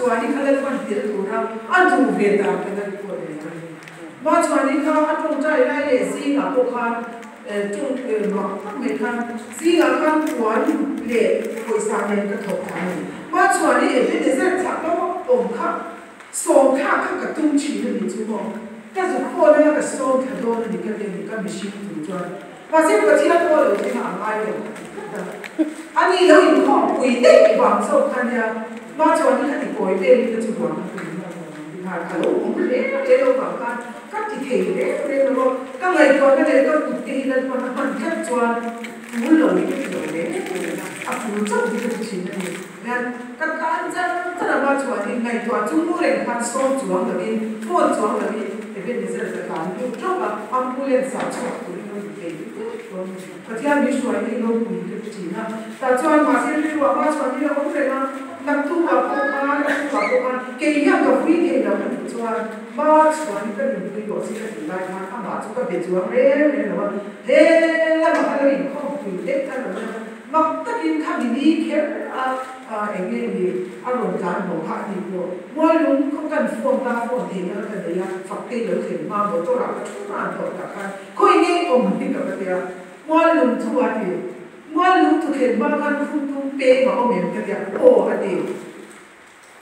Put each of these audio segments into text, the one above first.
Chhuani kha Lalpan tel tura a duh ve dan ka la report ve ang a ni. Ma Chhuani kha a tawngtai lai leh zingah pawh khan tawng mak tak mai khan zingah khan puan leh pawisa nen ka thawk thla a ni. Ma Chhuani Ebenezer thlah lawk awm kha sawm thlak kha ka tum thin a ni chu maw. Ka zuk phone anga ka sawm thla dawn a ni ka ti a ni ka mihring tur chuan. Mahse Pathian aw lo thleng a ngai lo ka ti tlat a. A ni lo inkhawm pui daih vang zawk kha nia, ma chuan i kha ti kawi velin ka chu ruang ka ti hman lo ang ti khan a lo awm reng reng lo vang khan ka ti thei reng reng lo a, ka ngaihtuahna leh ka kut te hi Lalpan a hman tlat chuan tul lo hi ka ti lo reng reng a, a tul chauh hi ka ti thin a ni. Hian ka tlan char char a, ma chuan i ngaihtuah chu mu reng khan sawm chuang lovin phone chuang lovin Ebenezer ka tlan lut ṭawk a, ambulance ah chhuak turin ka rawn phei tut dawn a ni. Pathian min hruai hi ropui ka ti ṭhin a, tah chuan mahse rilruah ma chuan hi a awm reng a, naktukah pawh khan, naktukah pawh khan kei hian ka vui thei lo ka tih chuan ma chuan ka nunpui tawh si ka tih lai khan amah chu ka be chuang reng reng lo a, he lamah khan lo inkhawm pui hlek kha lo nia. Mak takin kha mi ni kher a, eng nge ni a rawn tlan haw kha a tih pawh Muallung khaw kan phone ta phone theihna kha ka nei a, Faktei lo thlen hma motor ah ka thu ran tawh tak khan khawi nge awm hi ka va tia, Muallung chu a ti, Muallung thu thlen hma khan khum tum peng a awm em ka tia, aw a ti.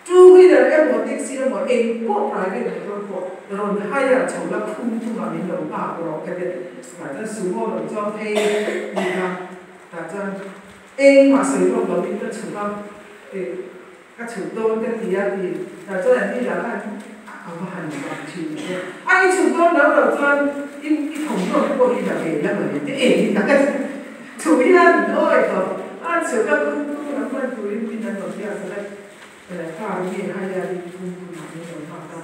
Two wheeler emaw taxi emaw eng pawh private motor pawh rawn hire chho la khum tumah min lo nghak rawh ka ti a, tah chuan sumo rawn chuang phei ni kha tah chuan engmah sawi lawk lo in ka chhuk a, ka chhuk dawn ka ti a ti tah chuan an ni lah khan a va han vang thin ve a, i chhuk dawn lo lo chuan i thawmhnaw te pawh hi la ve la mawle te eng in tak a Chhuk hian awi tawh a chhuk a khum tum lam hman turin min an rawn biak sak a, car nge hire in khum tumah min rawn nghak a,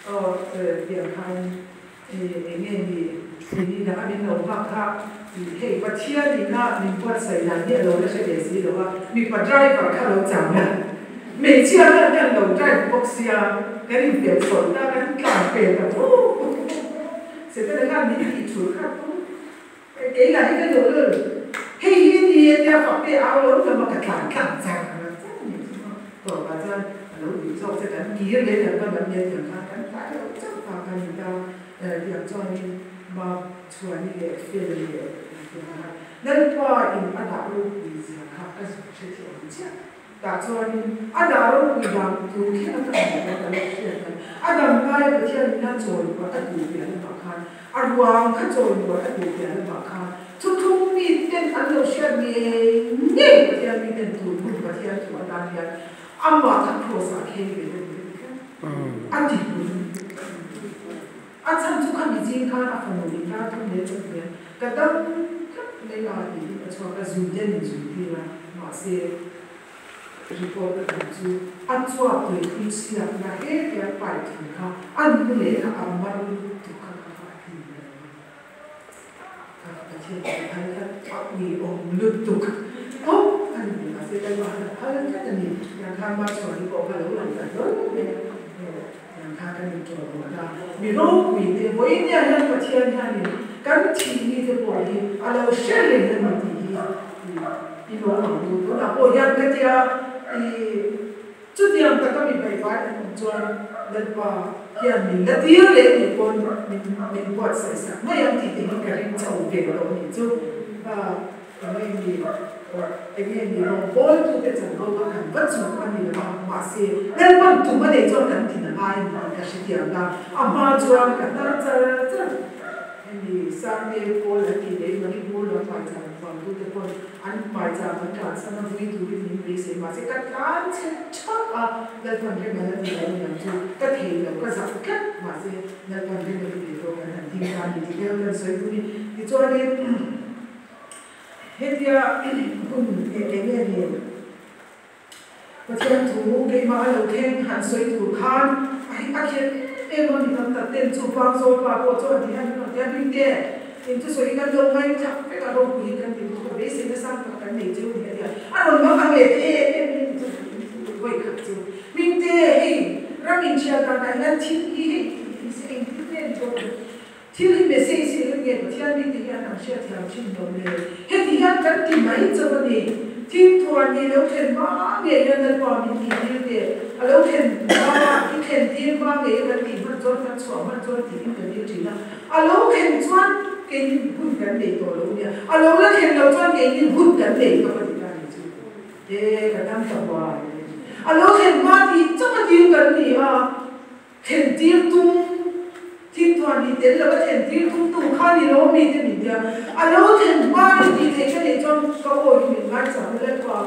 aw tiang khan eng nge ni ni dang a min lo nghak kha hei Pathian in a min buatsaih dan hi a lo la hre ve si lo a, mipa driver kha lo chang a, hmeichhia khan kan lo drive bawk sia kan inpelh sawlh ta kan tlan pe ta puk puk Setana khan min tih thulh kha tum. Kei lah hi ka duh lul. Hei hi ni e tia fak te au lo lam a ka tlan tlang char char a nih chu maw. Tawpah chuan a lo duh zawk che kan kir leh kan va lam leh tiang khan kan tlai lo chauh ta ka ni ta tiang chuanin ma chhuani leh fel leh tiang khan Lalpa in a dah ropui zia kha ka zuk hrethiam chiah. Tah chuanin a dah ropui dan tur kher a ka hmuh kha ka lo hriat a, a dam laia Pathian ina chawi buat a duh piah lamah khan, a ruang kha chawi buat a duh piah lamah khan thuthlung miten an lo hriat ngei ngei Pathian miten tur hun Pathian thu atan hian amah kha cross ah kheng ve ta ni ka ti tlat. A ti hmun. A chhan chu khami zing khan a fanu in ral thum leh chawp hian ka dam tlat mai a tiin a chhuak a, zui den in zui tir a, mahse report a tum chu a chuak tui thui chhiatna he tia pipe thing kha a nu leh kha a mar lutuk kha kha kha a tlin ta lo a, kha kha Pathian chu phal tlat a uiawm lutuk tawp a ni, mahse Lalpa khan a phal tlat a ni, tiang khan Machhuani pawh kha lo lang ta hlawl mai a. Tiang kha kan inṭawh duh ta. Mi ropui te, vawinia hian Pathian hianin kan thih mi te pawh hi a lo hre reng a ni tih hi i lawm ang u. Tunah pawh hian ka tia i chutiang taka mi baihvai an awm chuan Lalpa hian min la tir leh nih pawn min min buatsaih sak mai ang tih te hi ka ring chho ve lo a nih chu. Enge ni enge ni rawngbawltute chanvo kha kan va chuk a ni lo a, mahse Lalpan tum a nei chuan kan din a ngai a ni tih ka hrethiam ta. A hma chuan ka hnar char char. Hemi Sangte pawl an tih leh Manipur lam hmaichhan vangtute pawn an hmaichhan an tlansan a vui turin min beisei mahse ka tlan chhe thak a, Lalpan rem a la ti lo a niang chu ka thei lo, ka zak tlat mahse Lalpan rem a ti ve tawk an han ding ta a ni tih vel kan sawi duh a ni. Tichuanin. Hetia hun eng nge ni? Pathian thu keimah a lo thleng han sawi tur khan a khelh em em a, mi tam tak ten chu Pangzawl pa pawh chuan ti hian min rawn ti a, Bingte, in thusawi kan lo ngaithla vek a, ropui hi kan ti bawk a, beiseina sang tak kan nei cheu ni a ti a, a rawn mang ang leh te em em in chu vawi khat chu Bingte, hei ram inchhiar danah hian thil hi hei tih hi engtin nge ni dawn? Thil hi message hi eng nge Pathian mite hian an hriatthiam thin lo le? Heti hian kan ti mai chauh a ni. Thim thuan ni lo thlen hma ngei hian Lalpa min tih tir teh. A lo thlen hma, i thlen tir hma ngei a kan tih hman chuan kan chhuah hman chuan tiin ka dil thin a. A lo thlen chuan keinin hun kan nei tawh lo nia. A lo la thlen loh chuan keinin hun kan nei tawh a ti ta ni chu. He ka dam ta huai mai. A lo thlen hma tih chauh a dil kan ni a. Thlentir tum, thimthuan hi tel lova thlentir tum tu kha ni lo mi te min tia. A lo thlen hma i tih theih ka neih chuan ka awi hi min ngaihchah na leh pawh a,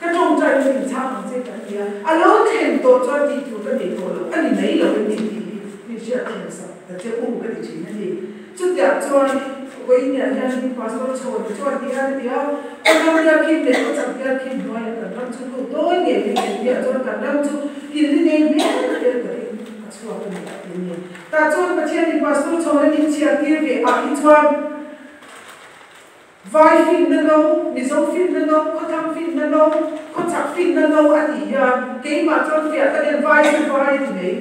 ka tawngtai hi min chhang ang che kan ti a. A lo thlen tawh chuan tih tur ka nei tawh lo, a ni mai lo em ni tih hi min hriat thiam sak ta che u ka ti thin a ni. Chutiah chuan Vawiiniah hian Pastor Chhawna chuan ti hian a ti a, Ka ram biakkhim leh ka chak biakkhim hnuaiah kan ram chu lut dawn ngei mai kan nia chuan kan ram chu thil hi nei hmel tel takin a chhuak a ni a ti a ni. Tah chuan Pathianin Pastor Chhawna min chhiar tir ve ah hi chuan Vai finna no, Mizo finna no, Khawthlang finna no, Khawchhak finna no a tih hian keimah chuan fiah takin Vai chu Vai a ti mai.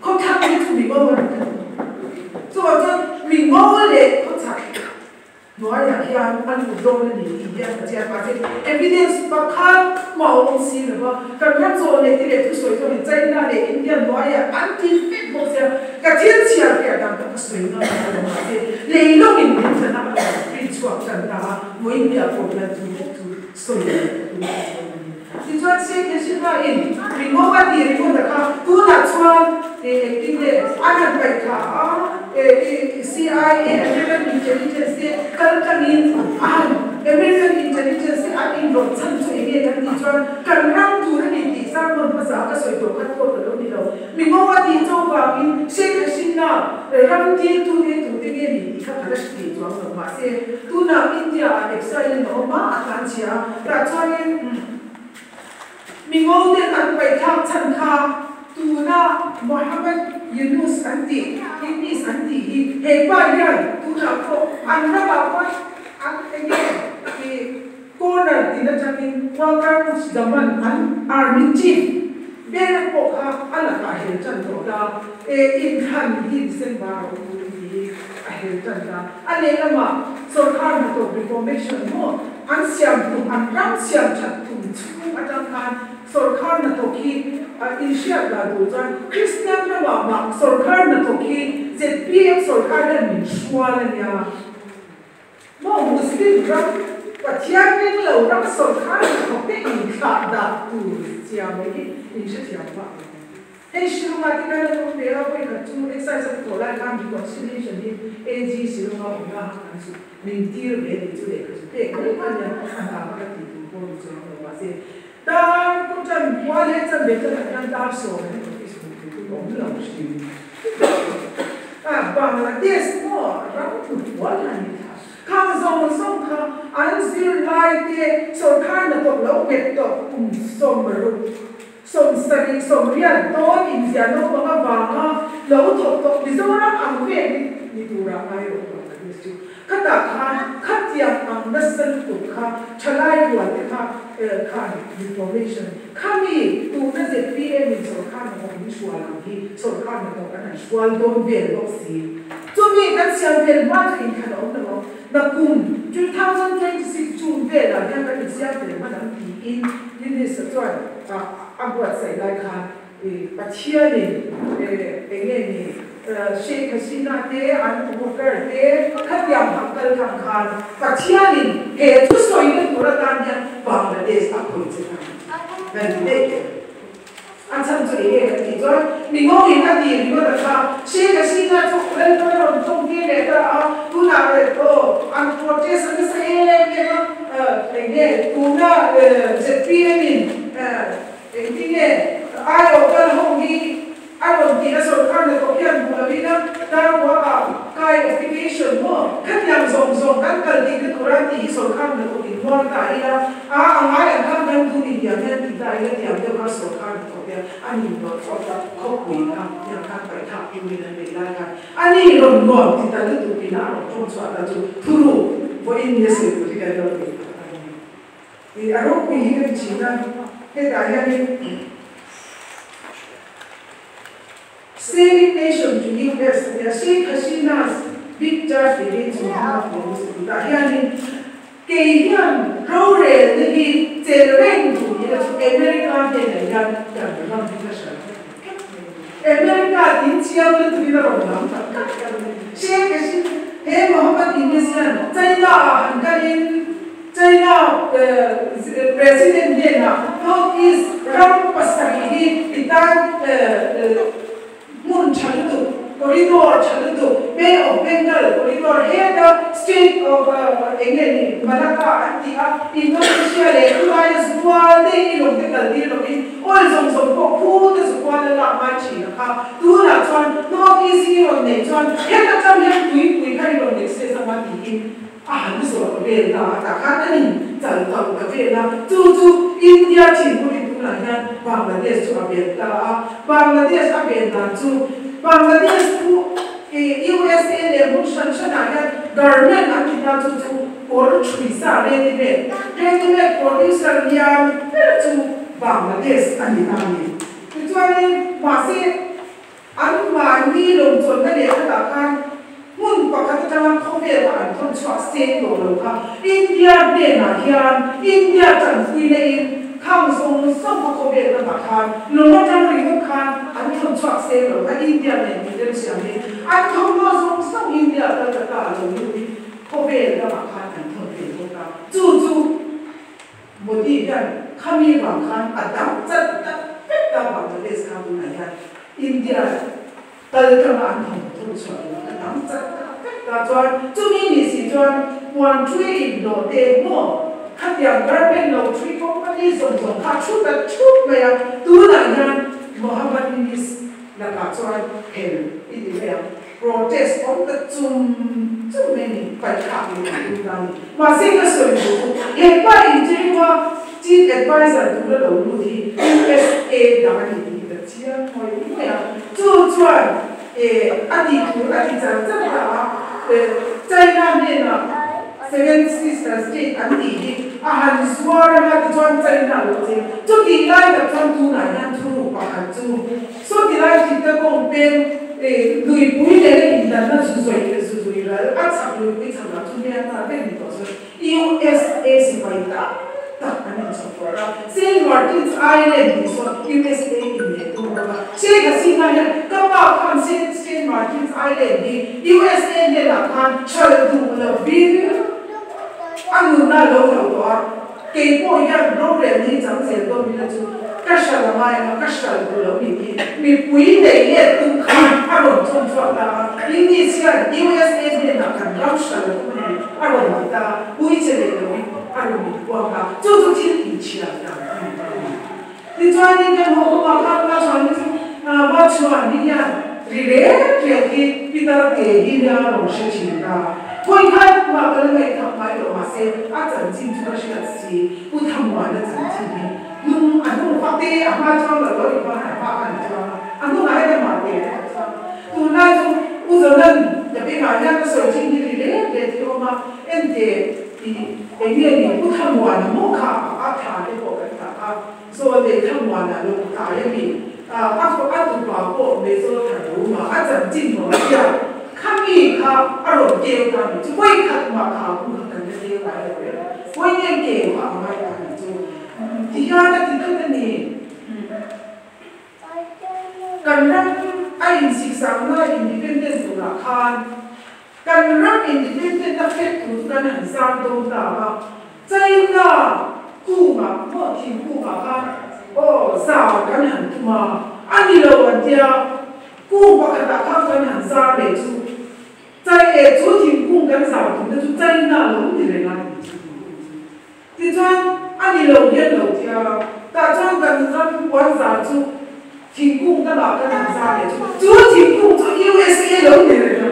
Khawthlang hi chu mi ngo a ni ka ti. Chuvang chuan mi ngo leh khawchhak hnuaiah hian a lut dawn a ni tih hian ka chiang mahse evidence pakhat mah a awm si lo va, kan ram zawh leh ti leh thusawi chuan China leh India hnuaiah an ti vek bawk sia, ka thil chhiar fiah dan kha ka sawi ngam a lo mahse leilawngin min tlan a a rawn print chhuak tan ta a, Moindia pawh hian chu vek chu sawi leh ka tum ta dawn a ni. Tichuan Sheikh Hasina-in mi ngo a tih ringawt a kha tunah chuan engtin nge an han paih thla a, CIA, American Intelligence te kal tlangin a han American Intelligence te an inrawlh chhan chu enge kan tih chuan kan ram tur a ni tih sermon hmasa ka sawi tawh kha tawt a lo ni lo. Mi ngo a tih cho vangin Sheikh Hasina ram diltu te tute nge ni tih kha ka la hre thei chuang lo. Mahse, tunah India-ah exile in a awm a, a tlanchhia a, tah chuanin mi ngo ten an paihthlak chhan kha tuna Mohammed Yunus an tih, Yunus an tih hi he pa hian tunah pawh an ramah pawh an enge tih corner tin atangin Walker Zaman an army chief ber pawh kha a lakah hel tan tawh ta e inthlan hi December a awm tur tih hi a hel tan ta. A lehlamah sorkar hnathawk reformation maw an siam tum an ram siam that tum chhung atang khan sorkar hnathawk hi inhriat dan tur chuan Kristian ramah mah sorkar hnathawk hi zpm sorkar hian min hrual a nia maw Muslim ram Pathian ring lo ram sorkar hnathawk te inthlah dah tur chiam mai hi inhrethiam vak lo. Hei Shillong-ah te khan an awm ve a, vawi khat chu exercise a thawh lai khan reconciliation hi AG Shillong-a awmna ah khan chu min tir ve tih chu lehkha chu pek mai kha nia, a hna kha ka tih tur pawh ni chuang lo mahse dar pawh tan khua leh chan ve tan ah hian dar sawm an office hmuh tur chu awm lo hrim a, Bangladesh maw ram hnufual han ni thla khang zawng zawng kha an zirlai te sawrkhar hnathawk lo nghet tawh kum 60 70 riat dawn inziah naupang avanga lo thawk tawh Mizoram ang vel hi ni turah ngai rawh Bangladesh chu. Khatah khan khatiang ang nasa lutuk kha thalai rual te kha khan reformation khami tuna zpm in sawrkar hnathawk min hrual ang hi sawrkar hnathawk an han hrual dawn vel bawk si. Chumi kan siam vel hma chu inthlan a awm lo ang. Nakum 2026 June velah hian kan insiam fel hman ang tiin Minister chuan a buatsaih lai khan Pathianin eng nge ni Sheikh Hasina te an worker te khatiang hang kal thang khan Pathianin he thusawina tur atan hian Bangladesh a khawih che ta kan ti daih teh. A chhan chu eng nge kan tih chuan mi ngawngin a ti ringawt a kha. Sheikh Hasina chu Lalpan a rawn tawng tir leh ta a, tunah leh aw an protest a nasa em em a, eng nge tuna zpm in engtin nge aiawh kal ho hi a rawn tih a sawrkar hnathawk hian hmuh loin a Darbuaka kai application maw khatiang zawng zawng kan kal tihna tura tih hi sawrkar hnathawk in hmuar ta ila a a ngai ang khan kan tun intiam hian ti ta ila tiang deuh kha sawrkar hnathawk hian a ni nawt phawt a khawpui kha tiang khan paihthlak turin an beih lai khan a ni rawn nuam ti ta lutuk ina a rawn tawng chhuah ta chu thuruk vawiin ni a sawi tur hi kan lo nei tak a ni. I a ropui hi ka ti thin a, hetah hianin Saving Nation to US a nia, Sheikh Hasina's Big Church tih hi chu Muhammad Yunus a ti. Tah hianin kei hian rorelna hi. chelh reng duh ni la chu America hnenah hian kan ram hi ka hrilh vek mai. America tin chiang lutuk in a rawn lam tak tak tak a ni. Sheikh Hasina he Mohammad Yunus hian China ah han kal in China President hnenah North East ram pasarih hi i tan Hmun tha lutuk, corridor tha lutuk, Bay of Bengal corridor heta Strait of eng nge ni Malacca an ti a, Indonesia leh khulaia zukual te i lawng te kal tir lovin oil zawng zawng pawh khu te zukual a lak ngai thin a kha. Tunah chuan North East i rawn neih chuan heta tang hian tuipui kha i rawn access anga tiin a han zawh ta vel ta a, tah khan an in chal tauh ta vel a, chu chu India thinpurin tunah hian Bangladesh chu a bel ta a, Bangladesh a bel dan chu Bangladesh chu USA leh hmun hran hranah hian garment an ti ta, chu chu kawr thui sa ready made, ready made producer lian ber chu Bangladesh a ni ta a ni. Tichuanin mahse. An mahni lawmchawlhna leh khatah khan hmun pakhat atanga khawvel a an thawn chhuak seng tawh lo kha India hnenah hian India tanpui na in khang zawng zawng kha khawvel ramah khan lawng atang ringawt khan an thawn chhuak seng lo kha India nen tih remsiam in an thawmhnaw zawng zawng India Calcutta a lo lut in khawvel ramah khan an thawn ve bawk a chu chu Modi hian khami vang khan a dang chat tak vek ta Bangladesh kha tunah hian India kal tanga an thawm thawm chhuah tur a dang chat tak vek ta chuan chumi ni si chuan puan thui inhlawh te maw khatiang garment lo thui company zawng zawng kha thu ta thup mai a tunah hian Mohammad Yunus lakah chuan hel i ti mai ang. Protest awm ta chum chum mai ni, paih thlak leh an tum ta a ni. Mahse ka sawi duh chu he pa interior chief adviser tura lo lut hi USA dang a ni tih hi ka chiang ngawih ngawih a. Chu chuan eh a tih tur a ti char char ta a, China hnenah Seven Sister State an tih hi a han zuar anga tichuan China lo cheng. Chutih lai tak chuan tunah hian thuruk pakhat chu Saw ti lai Chittagong peng luipui leh indanna zu zawih leh zu zui ral a chhak luipui chhak lah chu Myanmar vek ni tawh chuan USA sipai tam tak an inchhawpawrh a, Saint Martin's Island tih sawn USA in leh tum bawk a, Sheikh Hasina hian ka pa khan Saint Martin's Island hi USA hnenah khan hralh duh lovin a nunna a lo hlauh tawh a. Kei pawh hian rorel ni chang zel dawn ila chu ka hral a ngai anga ka hral duh lo ni hi mipui nei let tum khan a rawn chawm chhuak ta a, English hian USA hnenah kan ram hral a tum a ni a rawn ti ta a, pui che leh loin a rawn inpuang ta, chu chu thil inchhiar dan a ni ta a ni. Tichuanin kan haw kawngah khan Machhuani chu Machhuani hian ri rek rek hi Peter te hi nia a rawn hre thin ta. Khawi khan mah ka la ngaihthak ngai loh mahse a chanchin chu ka hriat si. Pu Thamuana chanchin hi hnung a hnung fak te a hma chuang lo lo nih pawh a hma khan a chuang a, a hnungah hian amah te a chuang a. Tunlai chu Pu Zonan ka bengah hian ka sawi thin hi ri rek rek hi a awm a, enteh Ih, eng nge ni Pu Thamuana maw kha a tha te pawh kan tak a, Zawl leh Thamuana lo kai a mi, a a tupa pawh Mezol Tharuma a chanchin maw tia kha mi kha a rawn keu ta ni chu vawi khat mah kha pu kha kan la keu ngai lo reng, vawi nge keu kha a ngai ta ni chu ti hian a ti deuh a ni. Kan ram a insiksamna independent turah khan Kan ram independent a fek tur chu kan han zar dawn ta a, China kungah maw thingkungah khan aw zar kan han tum a, a ni lo an tia, kung pakhatah khan kan han zar leh chu Chai eh chu thingkung kan zar tum te chu China lo ni reng a ti chu thingkung chu. Tichuan a ni lo hian lo tia, tah chuan kan ram puan zar chu thingkung dangah kan han zar leh chu, chu thingkung chu USA lo ni reng a.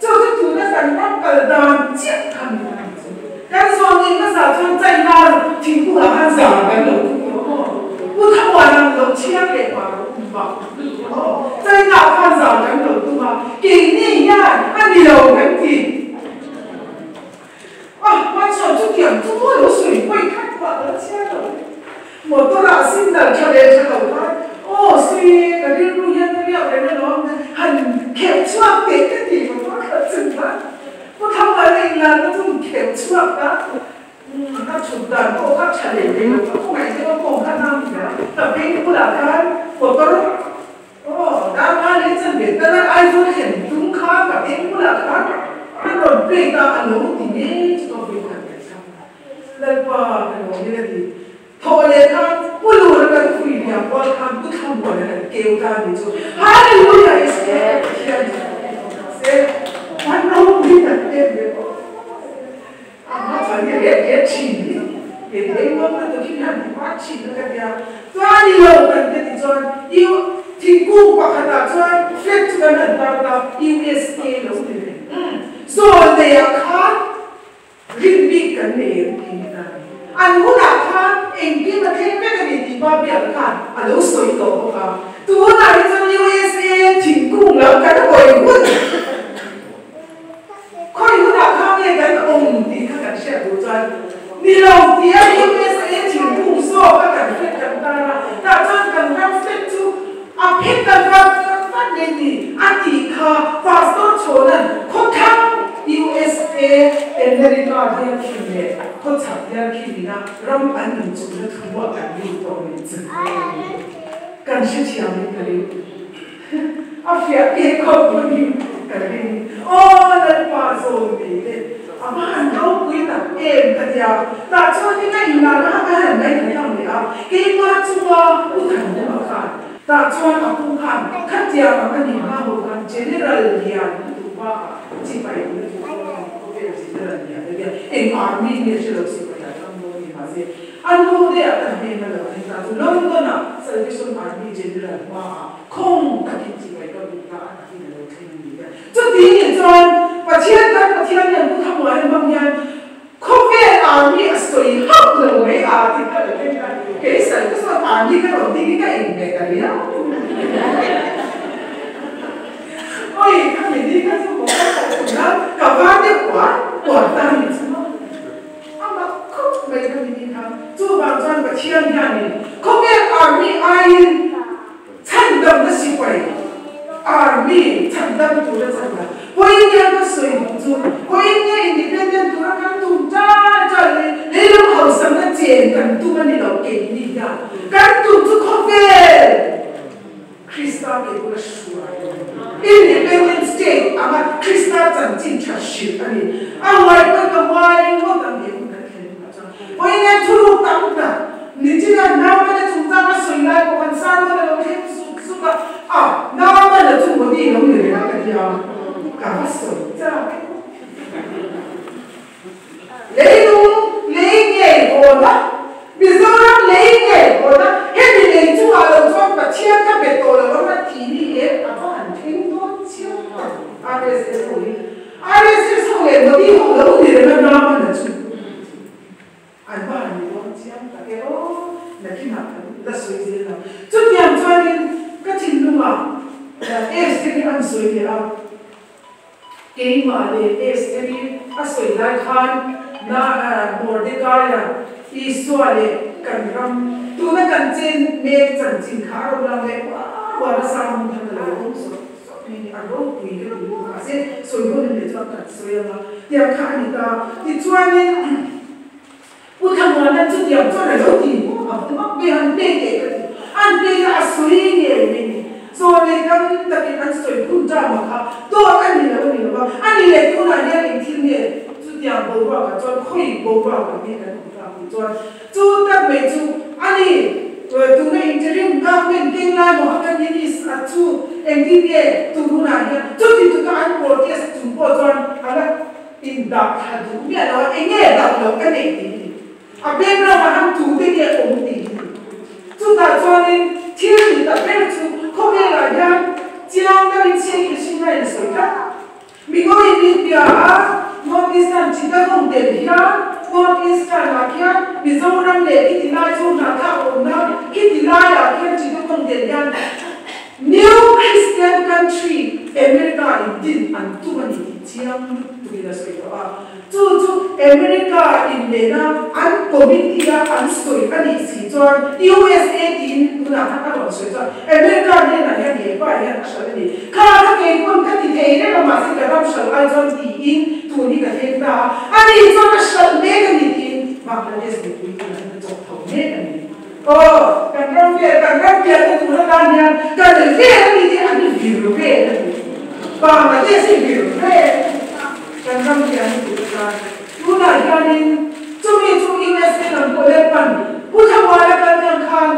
Chu chu tuna kan ram kal dan chiah kha ni ta ni chu. Kan zawn eng hmasa chuan China thingkungah khan zar kan lo tum tawh maw? Pu Thamuana lo chhiar leh pah lo um vak maw? China khan zar kan lo tum a, keini hian a ni lo kan ti. A hmaichhawn chu tiang chu maw lo sawi pawi khat pah ka la chhiar lo. Motor ah signal tha leh tha lo khan aw sui ka rilru hian ka riak reng alawm han kheuh chhuak teh ka ti motor khat chung khan Pu Thamara inlan na chu kheuh chhuak a, a thut dan pawh. Ka beng bulah khan motor aw dar nga leh chanve tal a Aizawl thlen tum kha ka beng bulah khan an rawn play ta a lo ti ngei chu ka vawi khat ka chhang a. Lalpa ka lo hmel a ti. Thawh leh khan Pu Lura kan fui liam kual khan Pu Thlamuana kan keu ta a ni chu. Hallelujah Israel Pathian chu se an ropui tak em em aw. A hma chuan hi riat riat thin hi he lei ngawt na tukin hian ti pat thin a ka tia. Chuan ni lo kan te ti chuan U thingkung pakhatah chuan flag chu kan han tar ta USA lo ni reng. Zawl neiah khan rin bik kan nei em ti ni ta ni. An hunah khan engkim a thleng vek a ni tih pa biak khan a lo sawi tawh bawk a. Tunah hi chuan USA thingkung lam kan hawi hun. Khawi hunah kha nge kan awm tih kha kan hriat duh chuan ni lo tih a USA thingkung zawk a kan hriat kan tar a, tah chuan kan ram flag chu a phet ta vat vat mai ni a tih kha Pastor Chhawna'n khawthlang USA America bial khin leh khawchhak bial khin ina ram an inchuhna thu ah kan lut tawh mai chu kan hrethiam in ka ring. A fiah ke khawp pawn ka ring. Aw Lalpa zawn ve te a va han ropui tak em ka tia. Tah chuan in a inlar kha ka han ngaithla tham leh a, keima chunga U Thanhuma khan tah chuan a pu khan khatiang ang a nih hma ho khan General lian lutuk bakah chipai lutuk pawh a ni khawvel General lian a nia eng army nge hre lo sipai ah ram dawn ni mahse a nu te ah ka hmel a lo thleng ta chu London ah Salvation Army General hmaah Khawng takin chibai ka buk ta a takin a lo thleng a ni a. Chuti nih chuan Pathian kan Pathian hian Pu Thamuana hmang hian khawvel army a sawi hauh lo mai a tih kha lo thleng ta. Kei sal ka sawn army ka rawn ding hi ka inhmeh ta riau. Oi ka mi ni kha chu maw ka koh hun a ka var deuh uar uar ta a ni chu maw. A mak khawp mai ka mi ni kha. Chuvang chuan Pathian hianin khawvel army aiin Chhandamna sipai, Army, chhandam tura chhandam. Vawiin hian ka sawi duh chu, vawiin nge independent tura kan tum ṭal ṭal hi leilung hausamna chen kan tum a ni lo keini hian. Kan tum chu khawvel Krista ke bula hruai a ni. Independent state anga Krista chanchin ṭha hrilh a ni. A nguai pawn ka nguai ngawt ang he hun kan thlen hunah chuan. Vawiin hian thuruk tam tak Nichina Naumana chungchang a sawi lai pawh khan Salmon a lo thleng zuk zuk a, a, Naumana chu Modi lo ni reng a ka ti a, ka va sawi chak e. Leilung lei ngei hawn a, Mizoram lei ngei hawn a, hemi lei chungah lo chuan Pathian ka be tawh lo ang a ti ni em a va han thleng dawn chiang tak RSS ho hi. RSS ho leh Modi ho lo ni reng a Naumana chu. An va han ni dawn chiang tak e aw, nakinah kan la sawi zel lo. Chutiang chuanin ka thinlungah Esther-i an sawi leh a, keimah leh Esther-i a sawi lai khan na Mordecai-a, Isua leh kan ram tuna kan chen mek chanchin kha a rawn lang leh uar uar a, sermon khan a lo awm sawt sawt mai a ni, a ropui ka ti lutuk a, mahse sawi hun a nih chuan kan sawi ang a, tiang kha a ni ta. Tichuanin. Pu Thlamuana chutiang chuan a lo ti maw? A va mak ve, han pe teh ka ti. An pe kha a sawi ngei mai ni. Zawlnei tam takin an sawi phun ta maw kha, dawt a ni lo a ni lo va. A ni leh tunah hian eng thil nge chutiang boruakah chuan khawi boruakah nge kan awm tak tih chuan chu tak mai chu a ni. Tuna interim government keng lai maw kha kan minister chu engtin nge tun hunah hian chuti tuka an protest chung pawh chuan a la Indah thla duh miah lo a, eng nge hlauh loh ka neih tih hi. A background ah han tute nge awm tih hi. Chutah chuanin thil ni ta ber chu khawvelah hian chiang deuhin Sheikh Hasina in sawi tlat. Migoin min bia a, North Eastern Chittagong tel hian North Eastern ah khian Mizoram leh khiti lai chu hnahthlak awmna khiti laiah khian Chittagong tel hian New Christian Country America in din an tum a ni tih chiang lutuk in a sawi tawh a. Chu chu America in nena an committee a an sawi a nih si chuan USA tiin tunah khan a rawn sawi chuan America hnenah hian he pa hian a hralh a ni. Kha ka kei pawn ka ti thei reng a mahse ka ram hralh ai chuan tiin tun hi ka thleng ta a, ani chuan a hralh mek a ni tiin Bangladesh mipui tunah hian a chawk tho mek a ni. Aw, kan ram vel, kan ram pianna tur atan hian kan vel a ni tih an vir vel a ni. Bangladesh hi vir vel a ni a, kan ram pianna tur atan. Tunah hianin chumi chu USA lam pawh Lalpan Pu Thlamuana kal hlan khan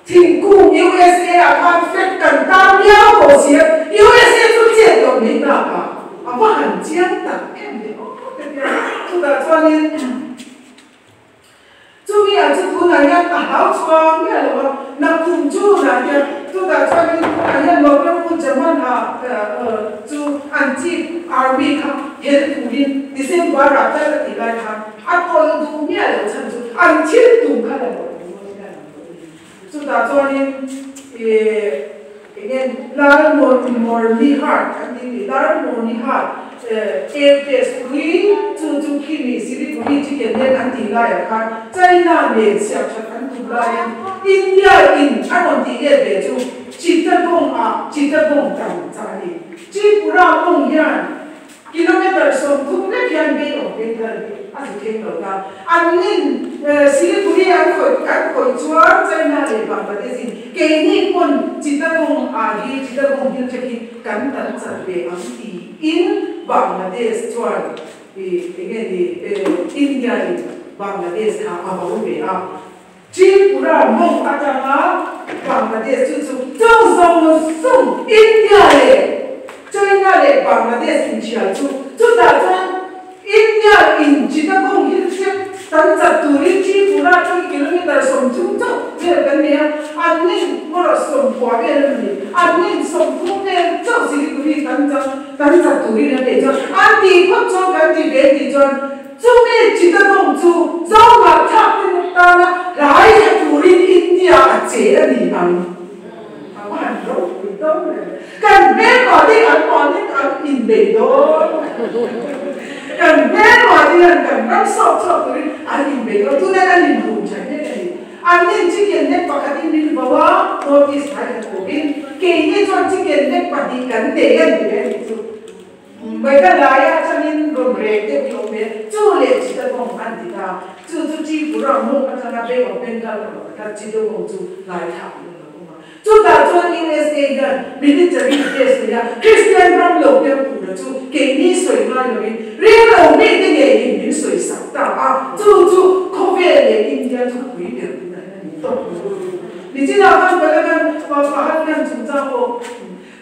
thingkung USA ah khan flag kan tan miau tawh si a, USA chu chet loh mai bakah a va han chiang tak em ve aw ka tia. Chutah chuanin. Chumi ah chu tunah hian a hlau chhuang miah lo a, nakum chu lah hian chutah chuanin tunah hian Local Pu Jaman ah chu an chief army kha hel turin December ah tal a tih lai khan a tawlh duh miah lo chhan chu an thil tum kha la lo ni maw hian an lo ni. Chutah chuanin ih enge Lal Mornihar an ti ni Lal Mornihar air base pui chu chu khimi Siliguri chicken nen an tih laiah khan China nen siam that an tum laiin India in a rawn tih let ve chu Chittagong ah Chittagong tan chah a ni. Tripura mawng hian Kilometre 30 lek hian Bay of Bengal hi a zu thleng lo ta. An nin Siliguri an khawih an khawih chuan China leh Bangladesh in keini pawn Chittagong ah hi Chittagong hill te khi kan tan chat ve ang tiin Bangladesh chuan ih enge ni India in Bangladesh kha a bo ve a. Tripura mawng atanga Bangladesh chu chu chu zawng zawng India leh China leh Bangladesh inthial chu chutah chuan India in Chittagong hill hrep kan chat turin Tripura atangin kilometer 30 chauh vel kan nei a, an nin erawh 90 vel a ni, an nin 30 vel chauh Siliguri kan kan chat turin an nei chuan an tih phawt chuan kan ti ve tih chuan Chumi Chittagong chu Zohmah thlak te tana hlai tha turin India a che a ni ang. A va han ropui dawn em. Kan hmelma te an mahnin an inbei dawn. Kan hmelma te hian kan ram sawk chhuak turin an inbei dawn. Tunah an inhum tha hle a ni. An nin chicken neck pakhatin min vo a, North East hnai kan awmin keini chuan chicken neck pahnih kan nei a ni ve a nih chu. Meghalaya atangin rawn rek deuh hi awm e, chu leh Chittagong an ti ta, chu chu Tripura mawng atanga Bay of Bengal ka rawn khat Chittagong chu ngaithla in an lo awm a. Chutah chuan USA hian military base nei a, Kristian ram lo piang tura chu keini sawi ngai loin ringlo mite ngeiin min sawi sak ta a, chu chu khawvel leh India thupui ber tunah hian a ni tawp mai. Nichinah khan Palagan Pahan hian chungchang pawh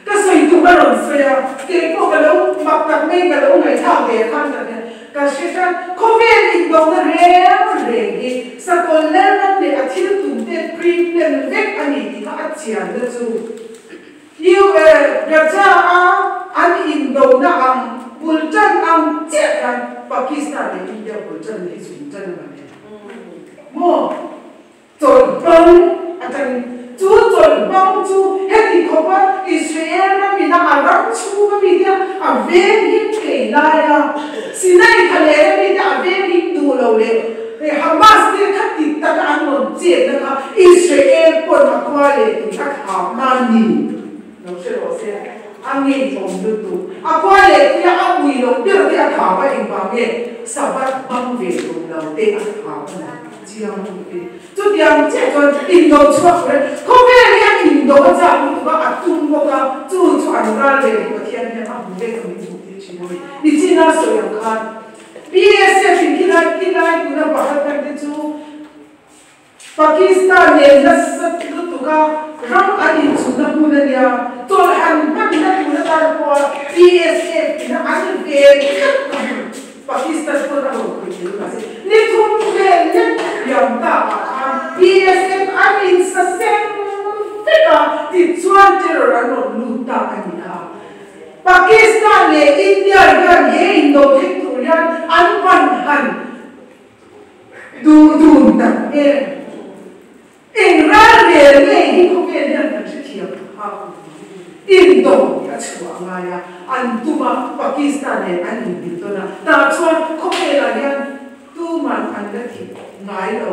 Ka sawi tum a rawn sawi a, kei pawh ka lo mak tak mai ka lo ngaihthlak ve khan tak hian ka hre hran. Khawvel indawhna reng reng hi Sakawlh Lalram leh a thil tum te pre-plan vek a ni tih kha a chianna chu Gaza a an indawhna ang bul tan ang chiah khan Pakistan leh India bul tan hi chu in tan a ni maw? Chawlhbang atangin, chu chawlhbang chu heti khawpa Israel ramina a ram chhunga mite a venghim thei laia Sinai thalera mite a venghim duh lo leh Hamas te kha ti taka an rawn chetna kha Israel pawn a khua leh tui a thlak nan ni lo hre rawh se, a ngeiawm lutuk. A khua leh tuia a ui loh ber te a thlak a, engvang nge Sabbath hmang ve duh lo te a thlak a ni. Chiang lutuk in. Chutiang chiah chuan indo chhuak tur in khawvel hian indo a chak lutuk a, a tum bawk a, chu chu an ral leh hi Pathian hian a hmu vek a min hmuh tir thin a ni. Nichina sawi ang khan PSF in khilai khilai tuna pakhat kan te chu Pakistan nen nasa lutuk a ram an inchhunna hmun a nia, chawlh han hmanna tuna tan pawha PSF ina an ven tlat a hmun. Pakistan pawn a rawn khawih thei mahse ni thum vel lek liam tak ah khan PSF an insa seng vek a, tichuan terror an rawn lut tak a ni kha. Pakistan leh India hian he indo thleng tur hian an van han duh dun tak em? Eng ral rel nge hi khawvel hian kan hrethiam phak lo Indo tih a chhuah ngai a, an tum a, Pakistan nen an inbil dawn a, tah chuan khawvelah hian tuman an la thih ngai lo.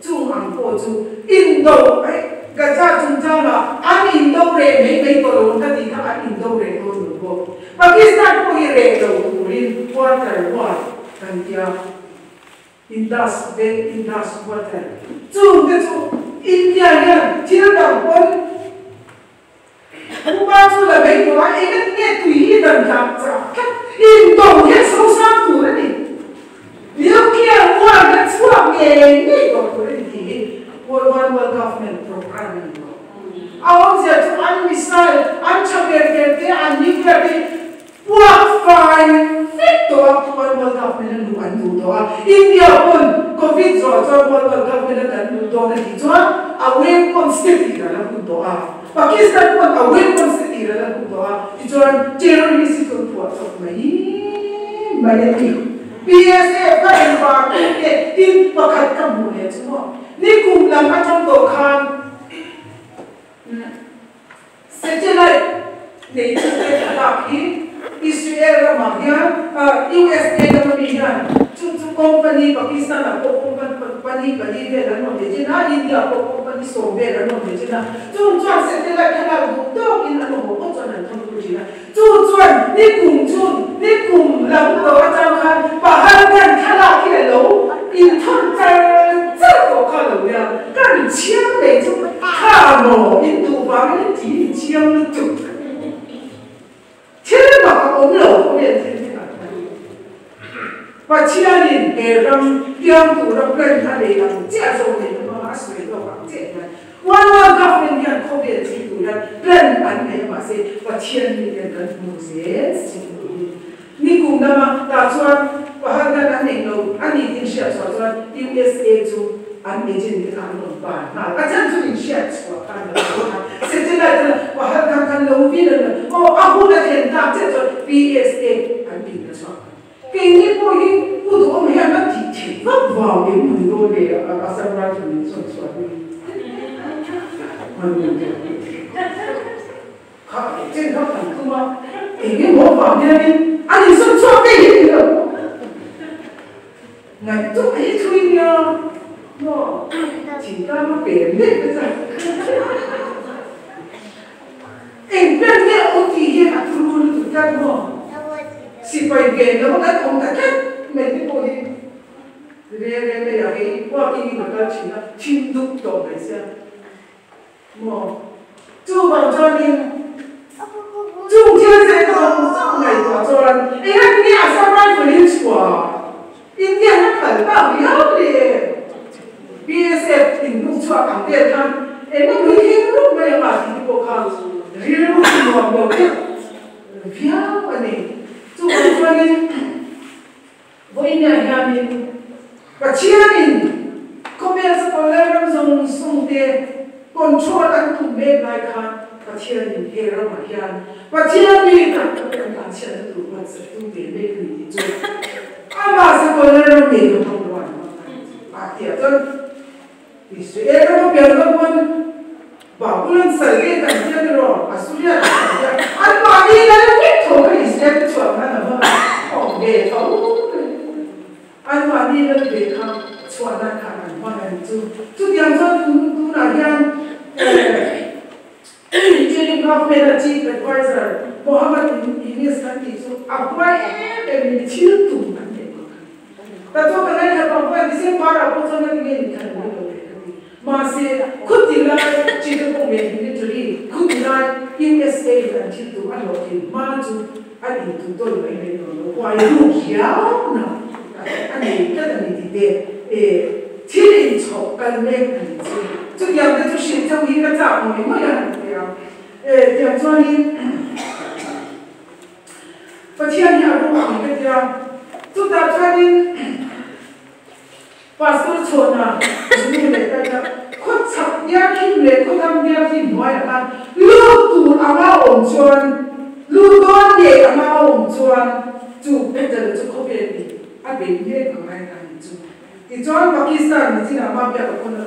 Chung ang pawh chu Indo eh Gaza chungchangah an indo reh mai mai tawh lo ang ka tih kha an indo reh dawn lo bawk. Pakistan pawh hi reh lo turin water war kan tia. Indus Valley, Indus Water. Chung te chu India hian thil dang pawn Upa chu la bei tawh a, enga tinge tui hi dan hlak chah tlat indo hian sosang tur a ni. Nuclear war na chhuak ngei ngei tawh tur a ni tih hi World One World Government program a ni tawh. A awmzia chu an missile, an tha ber ber te, an nuclear te hi Puak fai vek tawh a, World World Government a luh an duh tawh a, India pawn Covid zawh chuan World World Government a kan luh dawn a tih chuan a weapons te tih ral a hun tawh a, Pakistan pawn a weapons te tih ral a hun tawh a, tichuan terrorist hi chu an phuah chawp mai mai a ti. PSA ka engvang tu nge tin pakhat ka hmuh leh chu maw nikum lam atang tawh khan Satellite neitute thlalak hi Israel ramah hian USA lama mi hian chu chu company Pakistan ah pawh company pali vel an awm ve thin a, India ah pawh company 10 vel an awm ve thin a, chung chuan satellite thlalak duh tawkin an awm pawh chuan an thawk ru thin a, chu chuan nikum chhun nikum lam tawh atang khan Pahalgan thlalak hi a lo inthawn char char tawh kha lo nia, kan chhiar mai chu Kha maw in duh vangin in ti in chiang lutuk. Thil mak a awm lo khawvel thil hi kan hman. Pathianin he ram piang tura plan a nei ang chiah zawk nei te hmanga a sawi tawk ang chiah hian one one government hian khawvel thil tur hian plan an nei a mahse Pathian mi hian kan hmu zel si tur hi nikum lama tah chuan Pahalgan an nei lo a ni tih hriat chhuah chuan USA chu an agent te kha an rawn ban nghal. A chan chu in hriat chhuah khan lo lo khan satellite chuan Pahalgan khan lo vil an aw a hun a thlen tak chiah chuan PSA an in la chhuak khan. Keini pawh hi Pu Duhawm hian a tih theih vak vang em ni dawn le Assam Rifle min sawn chhuah hi Kha chen kha kan tum a, eng emaw vang hianin an insawm chhuak ngei hi ni lo. Ngaihtuah hi thui nia maw thingtlang a pem daih te chuan eng ber nge awm tih hian a thuru lutuk tlat maw. Sipai ven lo a kan awm ta tlat mai te pawh hi re re mai ah hei walking in a kal thin a, thin dup tawh mai sia. Maw? Chuvang chuanin chung thil zet zawng zawng ngaihtuah chuan engati nge Assam Rifle in chhuah India na phal tak riau le? BSF in hnuk chhuak ang vel khan engemaw hi thleng rup mai anga tih te pawh kha rilru nuam lo deuh viau a ni. Chuvang chuanin Vawiinah hianin Pathianin khawvel sakawlh lai ram zawng zawng te control an tum mek lai khan Pathianin he ramah hian Pathian mi tak tak te an tan chhiatna tur buatsaih tum ve mek a ni tih chu amah sakawlh lai ram ngei ka hmang ruan a tia chuan Israel rama pian lo pawn Babulon sal te kan tia tiraw Assuria te kan tia anmahni lal vek tho kha Israel te chhuah khan a hmang a awm ve tho mai anmahni lal ve kha chhuah nan khan an hmang a ni chu chutiang chuan tunah hian Interim Government a Chief Adviser Mohammed Yunus kan tih chu a huai em em in thil tum an neih bawk a ni. Ta chu ka ngaithla pang pawh a December ah pawh chuan a ti nge ni khan an lo leh ka ti. Mahse, khuti lai Chittagong leh military khuti lai USA in an thil tum a hlawhtlin hma chu an intu tawi mai mai dawn lo. Huai ruk hiau na a nei tlat a ni tih te thil inchhawp kal mek a ni chu. Chutiang te chu hrilh chauh hi ka chak ngawih ngawih a han ti a. Tiang chuanin. Pathian hi a ropui ka tia. Chutah chuanin Pastor Chhawna nu leh ka tia, khaw chhak biakinn leh khaw thlang biakinn hnuaiah khan lut tur anga awm chuan, lut dawn ngei anga a awm chuan chu Peter chu khawvel in a bei mek ang lai khan ni chu. Tichuan Pakistan nichinah mah biak a pawn a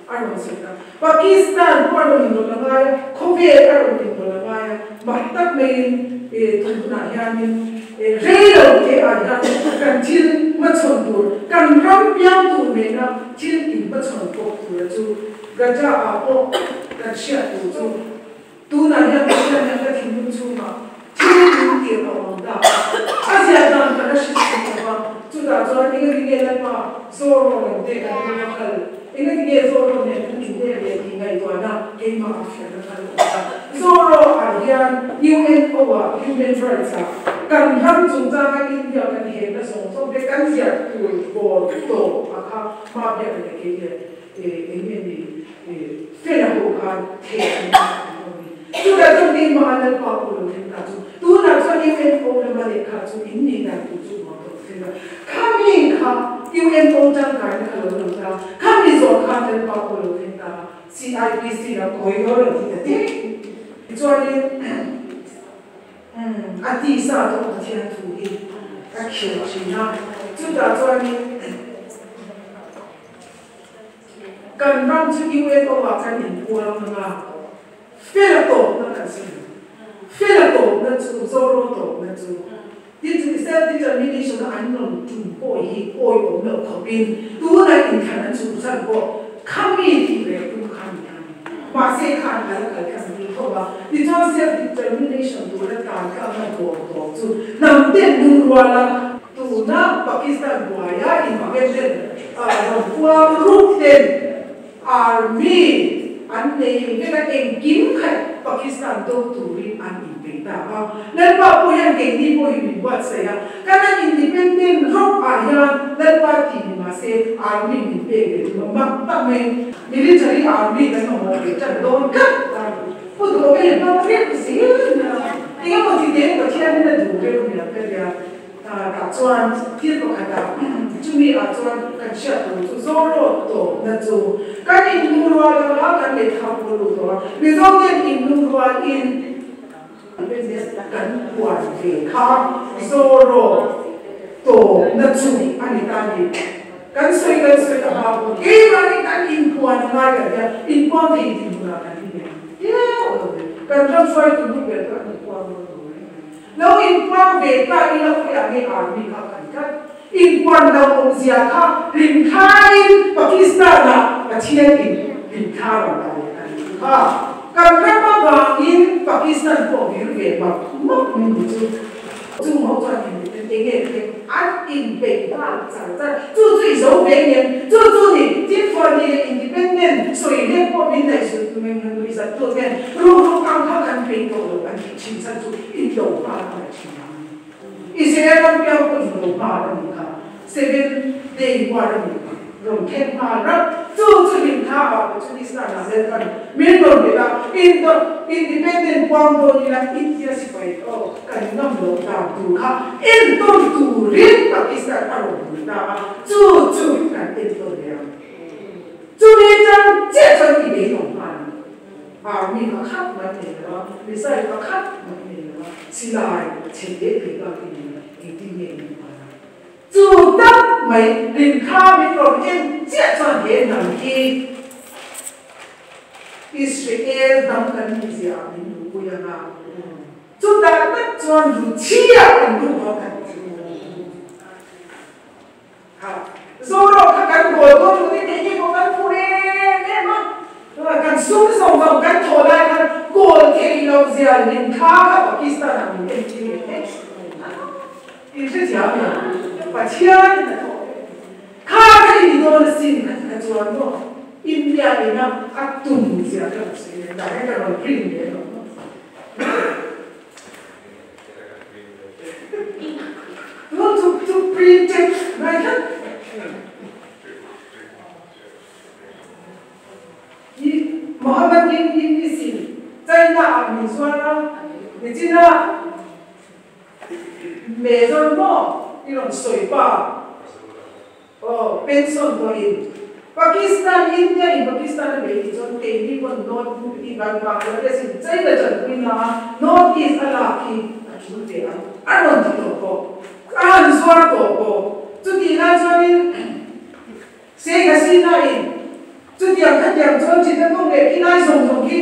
rawn sawi ta. Pakistan pawh a rawn inrawlh a ngai a, khawvel a rawn inrawlh a ngai a, mak tak maiin tun hunah hianin rei lo te ah hian kan thil hmachhawn tur, kan ram piang tur nena thil inhmachhawn pawh tura chu Gaza ah pawh kan hriat tur chu Tunah hian Pathian hian ka thinlung chhungah thil min tir a awm ta a, a ziah dan ka la hre thei lo va, chutah chuan engati nge Lalpa Zorro lam te kan hmang a kal? Engati nge Zoro nen kan inhnek leh tih ngaihtuahna keimah a hriatna kha lo awm ta. Zoro ah hian UNO ah Human Rights ah kan ram chungchanga India kan hehna zawng zawng te kan ziah tur bawr tawp a kha hma biak leh kei leh eng nge ni fela ho khan theh an ni an awm ni. Chutah chuan keimah a Lalpa pawh lo thleng ta chu tunah chuan UNO lama lehkha chu in nih dan tur chu uang tawh thei a. Khami kha UNO tangkaina kha lo lang ta, khami zawh khan Lalpa pawh lo thleng ta a, CIPC lam kawi dawn lo ti ta teh. Tichuanin a tisa tawh Pathian thu hi a khirh thin a, chutah chuanin kan ram chu UNO ah kan inpuang ang a, Fela tawpna kan sawi lo. Fela tawpna chu, Zoro tawpna chu, self determination a an rawn tum pawh hi awihawm loh khawpin tuna inthlan an chhun chhan pawh khami tih reh tum kha ni a ni. Mahse khan a la kal tlang tir tho a, tichuan self determination tura tan tlakna dawr tawp chu hnam ten lungrual a, tuna Pakistan buaia independent rawn puang rup ten Army an nei vek a, engkim khat Pakistan do turin an inpeih ta a. Lalpa pawh hian keini pawh hi min buatsaih a, kan an independent rawk ah hian Lalpa tih ni mahse Army min pek ve tum a, mak tak mai Military Army kan mamawh ve tan dawn tlat ta. Pu duh awm e, hmang riak zel nia, engemaw ti teng Pathian in a duh reuh nia ka ria. Tah chuan thil pakhatah chumi ah chuan kan hriat tur chu Zoro tawpna chu kan inlungrual anga kan lehkha pawh lut tawh a, Mizo ten inlungrual in kan puan ve kha Zoro tawpna chu a ni ta ni. Kan sawi kan sawi ta hma pawh keimahni kan inpuan a ngai kan tia, inpuang thei dinhmunah kan inneih viau lo ve. Kan ram hruaitu nu ber chu an inpuang dawn lo reng reng. Lo inpuang ve ta ila khawiah nge army kha kan tlat? Inpuan lo awmzia kha hlimthlain Pakistan-ah Pathian in hlimthla rawn dah leh a nih chu kha. Kan ram avangin Pakistan pawh vir ve map map mai ni chu. Chung ho chuan independent enge thleng an inpeih nghal char char. Chu chu i zo ve ngem? Chu chu ni Tinfuani leh independent sawi lek pawh min daih zut nuih zat tut hian ruk ruk ang kha kan peih tawh lo an tih thin chhan chu indo nghal a la thin ang. Israel ram piang pawh indo nghal a nih kha. Seven day war a nih kha. Rawn khen nghal rat. Chu chu hlimthla ah pawh chu Islam ah zel khan min rawn bet a, indo independent puang dawn ila India sipai aw kan ngam loh dan tur kha entawn turin Pakistan a rawn bul ta a, chu chu kan entawn leh ang. Chumi atang chiah chuan i beidawng nghal ang. Army pakhat mai nei lo a, missile pakhat mai nei lo a, silai chhe te te bak i nei lo, engtin nge i hmuh ang? Chu tak mai rinthla min rawn en chiah chuan he hnam hi Israel hnam kan nih zia ah min luhpui ang a, chutah tak chuan Ruthia kan duh dawn kan ti. Kha Zoro kha kan goal dawn lo ni tih hi pawh kan phu em em a, kan sum zawng zawng kan thawh lai khan goal thei lo zia lim thla kha Pakistan ah min en tir leh hle in hrethiam em? Pathian in a thawh vek ni. Kha kha i ni dawn asin kha ti kha chuan maw India ina a tum zia kha ka sawi leh tah hian ka rawn print leh lo maw. Tun chu chu printed ngai tlat. I Mohammed in in isin China ah min zuar a, nichina Mezon maw i rawn sawi pa. Aw, pension pawhin Pakistan, India in Pakistan a beih tih chuan keini pawn North i kan Bangladesh in China tanpui na a North East a lak hi a tul ve ang a rawn ti tawh bawk, a han zuar tawh bawk. Chutih lai chuanin Sheikh Hasina in chutiang khatiang chuan Chittagong leh khilai zawng zawng khi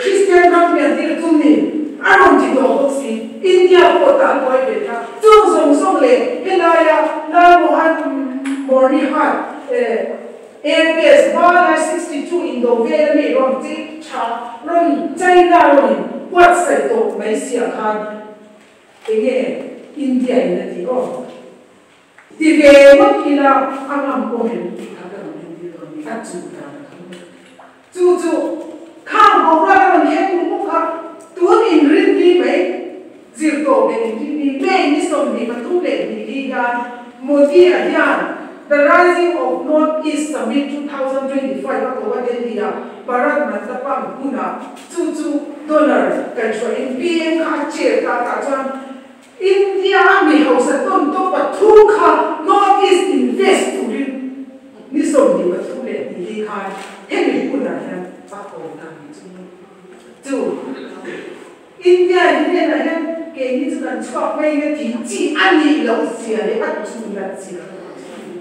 Kristian ram pian tir tum ni a rawn ti tawh bawk si. India pawh tan buai ve ta. Chung zawng zawng leh helaia Lalmohan Mornihat Airbase hmalai 62 indo vel ami rawn ti tha rawn China rawn in buatsaih tawh mai siah khan enge India in a tih aw? Ti ve ngawt ila a ngam pawh em tih kha ka rawn entir dawn ni. A chu dan chu chu khang boruak a rawn thleng muk muk kha tun inrinni mai zirtawp leh inrinni May ni 22 hian Modi-a hian The Rising of North East Summit 2025 a ko a Delhi-a Bharat Mandapam hmunah chu chu donor kaihhruaiin PM kha a chair ta tah chuan India a mi hausa tawn tawp pathum kha North East invest turin ni 22 khan hemi hunah hian a ko ta ni chu chu India hi hnenah hian keini chu kan chhuak mai nge tih chi a nih loh zia leh a chu nat zia ka hmu chu.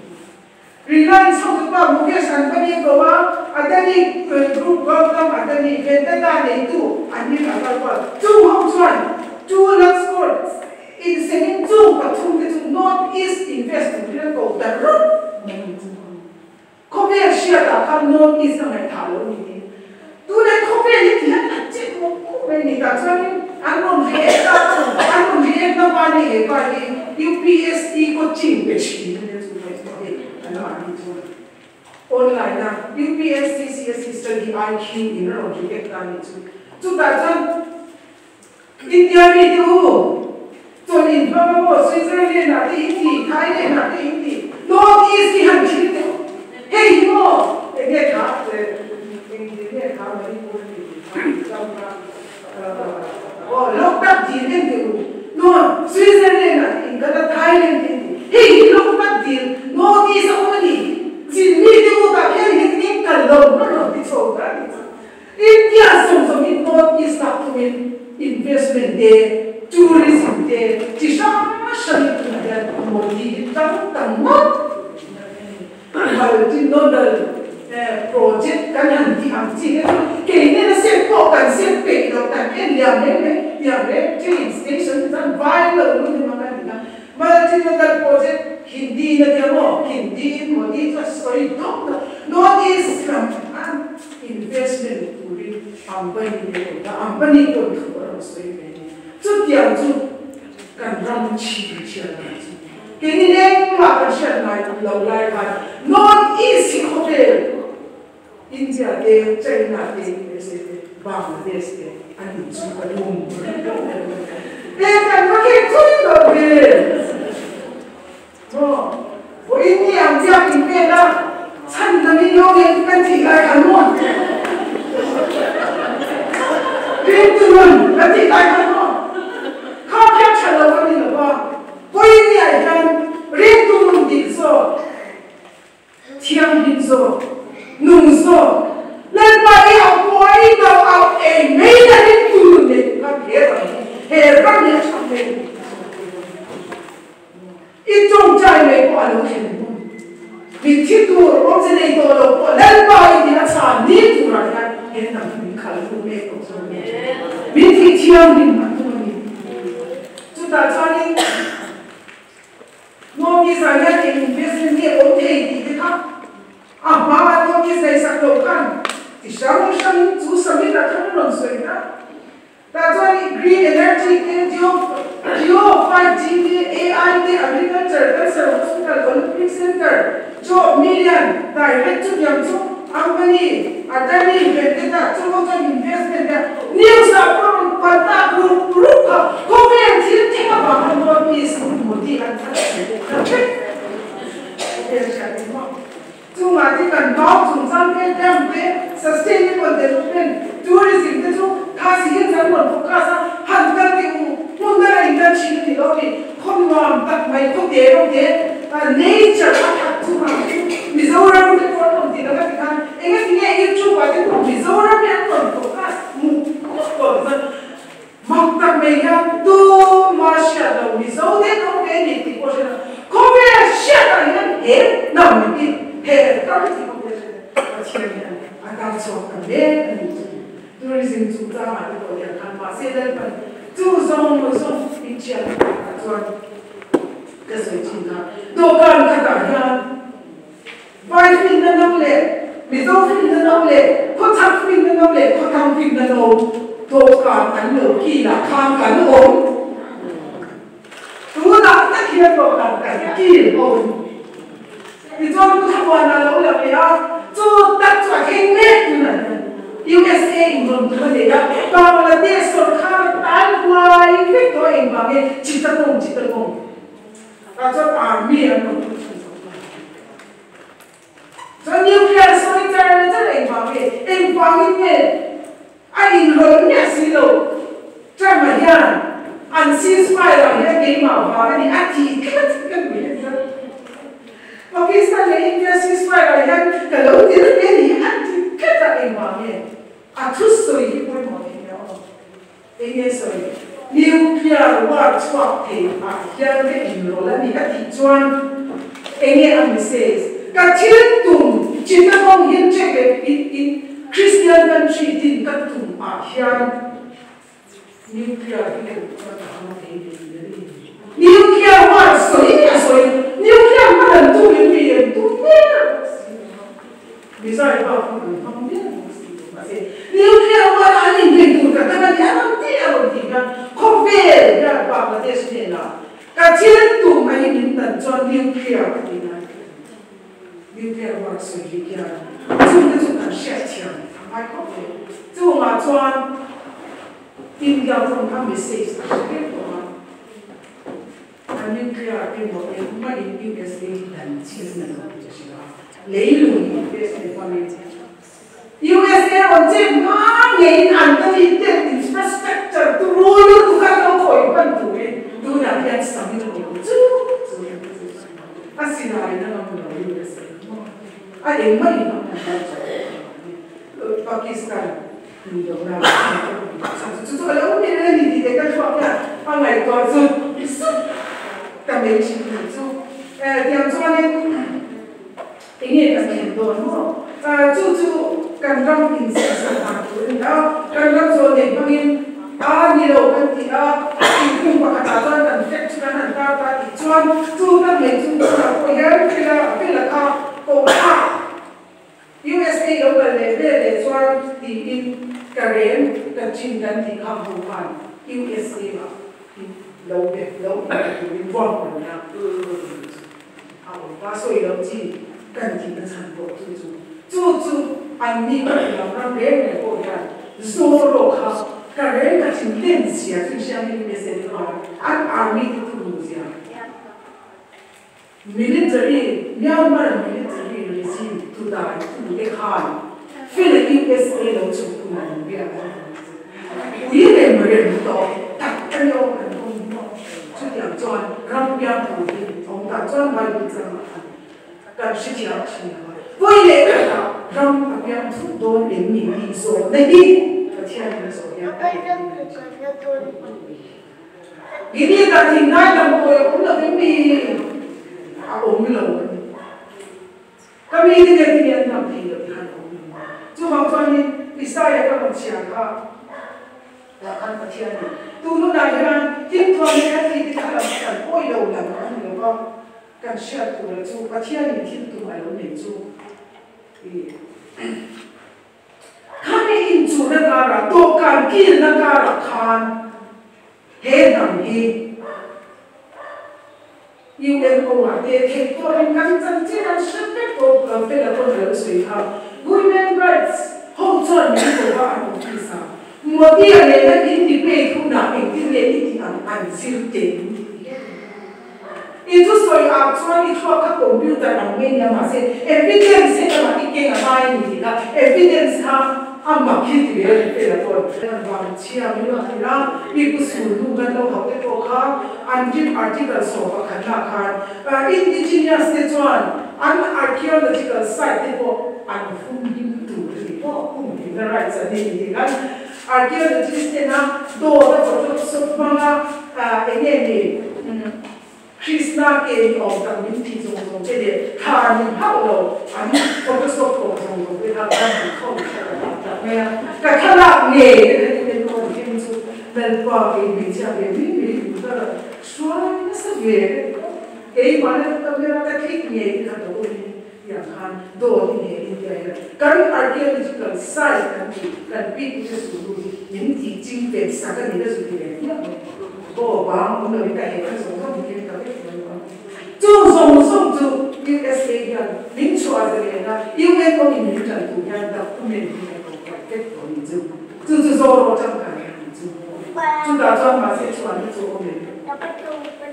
Reliance hotupa Mukesh Ambani ko a, Adani Group Gautam Adani, Vedanta neitu Anil Agarwal chung ho chuan 2 lakhs crore insemin chung pathum te chu North East invest turin a ko ta rawt mai ni chu. Khawvel hriatah khan North East a ngaihthah lo ni hi. Tunah khawvel hi ti hian a chet mawp mawp mai ni tah chuanin an rawn react a, an rawn react na pa ni he pa hi UPSC coaching pe thin a nia chu ngaihtuah hei an mahni chuan online a UPSC CSC study IQ in a rawn react ta ni chu. Chutah chuan India mi te u chawlh in hmang a maw Switzerland ah te in ti, Thailand ah te in ti, North East hi han thil teh u. Hei hi maw eng nge kha eng dil nge kha Manipur a ti tih kha ram kha aw Loktak dil en teh u. North Switzerland ah te in kal a Thailand te in ti. Hei hi Loktak dil North East a awm a nih hi. Chin mi te u tah khian hi tin kal lo hman rawn ti chho ta a ni chu. India zawng zawngin North East ah tumin investment te, tourism te chi hrang hrangin tunah hian Modi hi tang tang ngawt multi-nodal project kan han tih ang chi te chu kei nena set pawh kan set peih loh kan en liam reng reng tiang reng train station te chuan vai lo lu ni mang a ni a. Multi-nodal project Hindi na tia maw? Hindi in Modi chuan sawi dawk na North East lam an investment turin Ambani te pawh ta Ambani pawn thu a rawn sawi ve ni. Chutiang chu kan ram chhin chhiat dan chu keini engmah kan hriat ngai lo lai khan North East hi khawvel India te China te USA te Bangladesh te an inchung ka tum e kan va khek thui lo ve maw vawiin ni ang chiah in vel a chhan na min lo nge kan tih lai khan maw ringtu nun kan tih lai khan maw kha khian tha lo a ni lo va vawiin ni ah hian ringtu nun dik zawk Thianghlim zawk, nung zawk, Lalpa i au pawh i do au ei mai na ring tur nei tu khan he ram hi, he ram hi a tha mai ni tih zawk tur a ni. I tawngtai mai pawh a lo thlen hun, mitthi tur awmze nei tawh lo pawh Lalpa i ti a chhan ni turah hian he hnam hi min khalh lut mek tawh zawk a ni. Min tih thianghlim a tum a ni. Chutah chuanin. North East ah hian eng investment nge awm thei tih te kha a hma a North East ngaihsak loh khan ti hrang hrang in chu summit ah khan a rawn sawi ta. Tah chuan i green energy te, Jio Jio 5G te, AI te, agriculture, cancer hospital, Olympic center, job million, direct chutiang chu Ambani, Adani, Vedanta chu ho chuan investment te news ah pawh rawn pal tak rup rup kha khawvel thil thleng avanga North East Modi an thar thei pawh kha vek khawvel hriat ni maw. Chungah te kan mau chungchang te dam te sustainable development tourism te chu Khasi hian an rawn focus a, han kal teh u hmun danga in kal thin a ni lo mi khaw nuam tak mai khaw te rawng te nature a that chungah te chu Mizoram te pawh an rawn ti lo a ti khan engati nge YouTube ah te pawh Mizoram hi an rawn focus muk muk tawh chuan mak tak mai hian tuma hriat lo Mizo te an awm ve ni tih pawh hriat lo khawvel hriatah hian he hnam hi he ram hi khawvel hriat Pathian hian a kal chhuak ta mek a ni chu. Tourism chungchangah te pawh hian khan mahse Lalpan chu zawng zawng inchhiat takah chuan ka sawi thin kha. Dawhkan khatah hian Vai finna no leh Mizo finna no leh Khawchhak finna no leh Khawthang finna no dawhkan an lo kilah khan kan awm. Tunah tak hian dawhkan kan kil awm. Tichuan Pu Thlamuana lo lang leh a. Chu tak chu a thleng mek tunah hian USA in rawn tum a nei a, Bangladesh sawrkar a tan huai vek tawh a engvang nge Chittagong Chittagong ah chuan army an rawn tum chhun chho ta. Chuan nuclear sawi char char engvang nge engvangin nge a inrawlh miah si lo Trump-a hian an ceasefire ah hian keimah vang a ni a tih tlat hi ka nuih a za. Pakistan leh India ceasefire ah hian ka lo ti reng e ni a ti tlat a engvang nge a thusawi hi pawimawh thei nia aw. Enge sawi nuclear war chhuak thei ah hian ka inrawlh a ni a tih chuan enge a message ka thil tum Chittagong hian check leh in in Christian country din ka tum ah hian nuclear hi ka duh chuan ka hmang thei ve tih a ni. Nuclear war sawi a sawi nuclear hman an tum in mi an tum ber bawk si lo a. Missile bak chu an hmang mial bawk si lo. Mahse, nuclear war a an inbei tur ka tan a ni, a rawn ti a rawn tih hian khawvel hian Bangladesh hnenah ka thil tum a hi min dan chuan nuclear a ti ngai tlat a ni. Nuclear war sawi hi khian chungte chu kan hriatthiam a ngai khawp mai. Chungah chuan India pawn a message a hre vek tawh a. A nuclear emaw engmah in USA hi dan chi a ni lo tih a hria a, leilung USA hmangin USA rawn chet hma ngeiin an ta hi ten infrastructure turu lutuk an lo khawih hman turin tunah hian sam in a awm chu chu a silai na ngam lo USA maw a engmah in a hman dan chu Pakistan Chu chu a lo ni reng a ni tih te ka chhuak hian a ngaihtuah zut zut ka nei thin a nih chu. Tiang chuanin enge kan thlen dawn maw? Chu chu kan ram insiamsak dan tur a ni a, kan ram zawl nei hmangin a ni lo kan ti a, thingkung pakhatah chuan kan flag chu kan han tar ta tih chuan chu kan nei chung chungah pawh hian fela fela kha koh thlak USA lo kal leh vel leh chuan tiin ka rem ka chin kan tih kha hmu khan USA ah in lo be lo in be turin ruahmanna a awm ta sawi lo chi kan tihna chhan pawh chu chu chu chu an ni ka ti lam ram reng reng pawh hian Zoro kha ka rem ka chin ten zia chu hriam in USA te chuan an army te thunun zia Military, Myanmar military regime tudai tute khan Philip USA lo chhuk hun an biak a ni chu. Ui rem rem tawh tak a ni aw kan awm hnawh. Chutiang chuan ram piang thu hi awm tah chuan Bible changah khan kan hrethiam thin a. Vawi leh khatah ram a piang thut dawn em ni tih zawhna hi Pathian in a zawh hian a entir thin. Gini ta thin ngai lam pawh a awm lo in mi a awm lo a ni. Ka mi te nen hi an dam thei lo ti khan a awm lo. Chuvang chuanin Isaiah ka rawn chhiar kha lah khan Pathian in tun hunah hian thil thuam leh a thi te kha lam kha kan pawi lo lam a ni lo va, kan hriat tura chu Pathian in thil tum a lo nei chu i. Khami inchuhna karah, dawhkan kilna karah khan he hnam hi UNO ah te theih tawhin kan chanchin an hre vek tawh ang fela pawn a lo sawi kha. Women rights ho chuan min ko va an office ah Modi-a nena in debate hunah engtin nge i tih ang an zir teh min ti hian. I thusawi ah chuan i thluak kha computer ang nge nia mahse evidence hi lamah i keng a ngai a ni tih kha evidence kha a mak hi ti ve a ni fela pawn. Kan vang chhia min rawn hrilh a, mi pu sul hnu kan lo hauh te pawh kha an rip article 11 ah khan indigenous te chuan an archaeological site te pawh an humhim tur a ni pawh humhimna rights an nei tih khan Archaeologist tena dawt a photoshop hmanga enge ni Krishna ke ni awm tak min tih zawng zawng te leh thla ni hauh lo an photoshop tawh zawng zawng te kha kan hmu kho kha ka tak tak mai a, ka thlalak ngei te kha ni en aw heng chu Lalpa kei hmeichhia ve mai mai in ka rawn hruai nasa ve ka ti khawp, keimahna ka camera ka click ngei te kha ka awm in. Tiang khan dawt i nen India hian kan archaeological site kan tih kan pi pu te sulu hi min tih ching pen sak a ni ka zu ti ve hmiah mai. Aw bang awm lo in ka he kha zawng zawng hi keng ta vek mai ang. Chung zawng zawng chu. USA hian min chhuah zalen a, UNO in min ṭan tur hian document hi kan provide vek tawh a nih chu. Chu chu Zoro tangkai a nih chu. Chutah chuan mahse chhuahna chu awm em?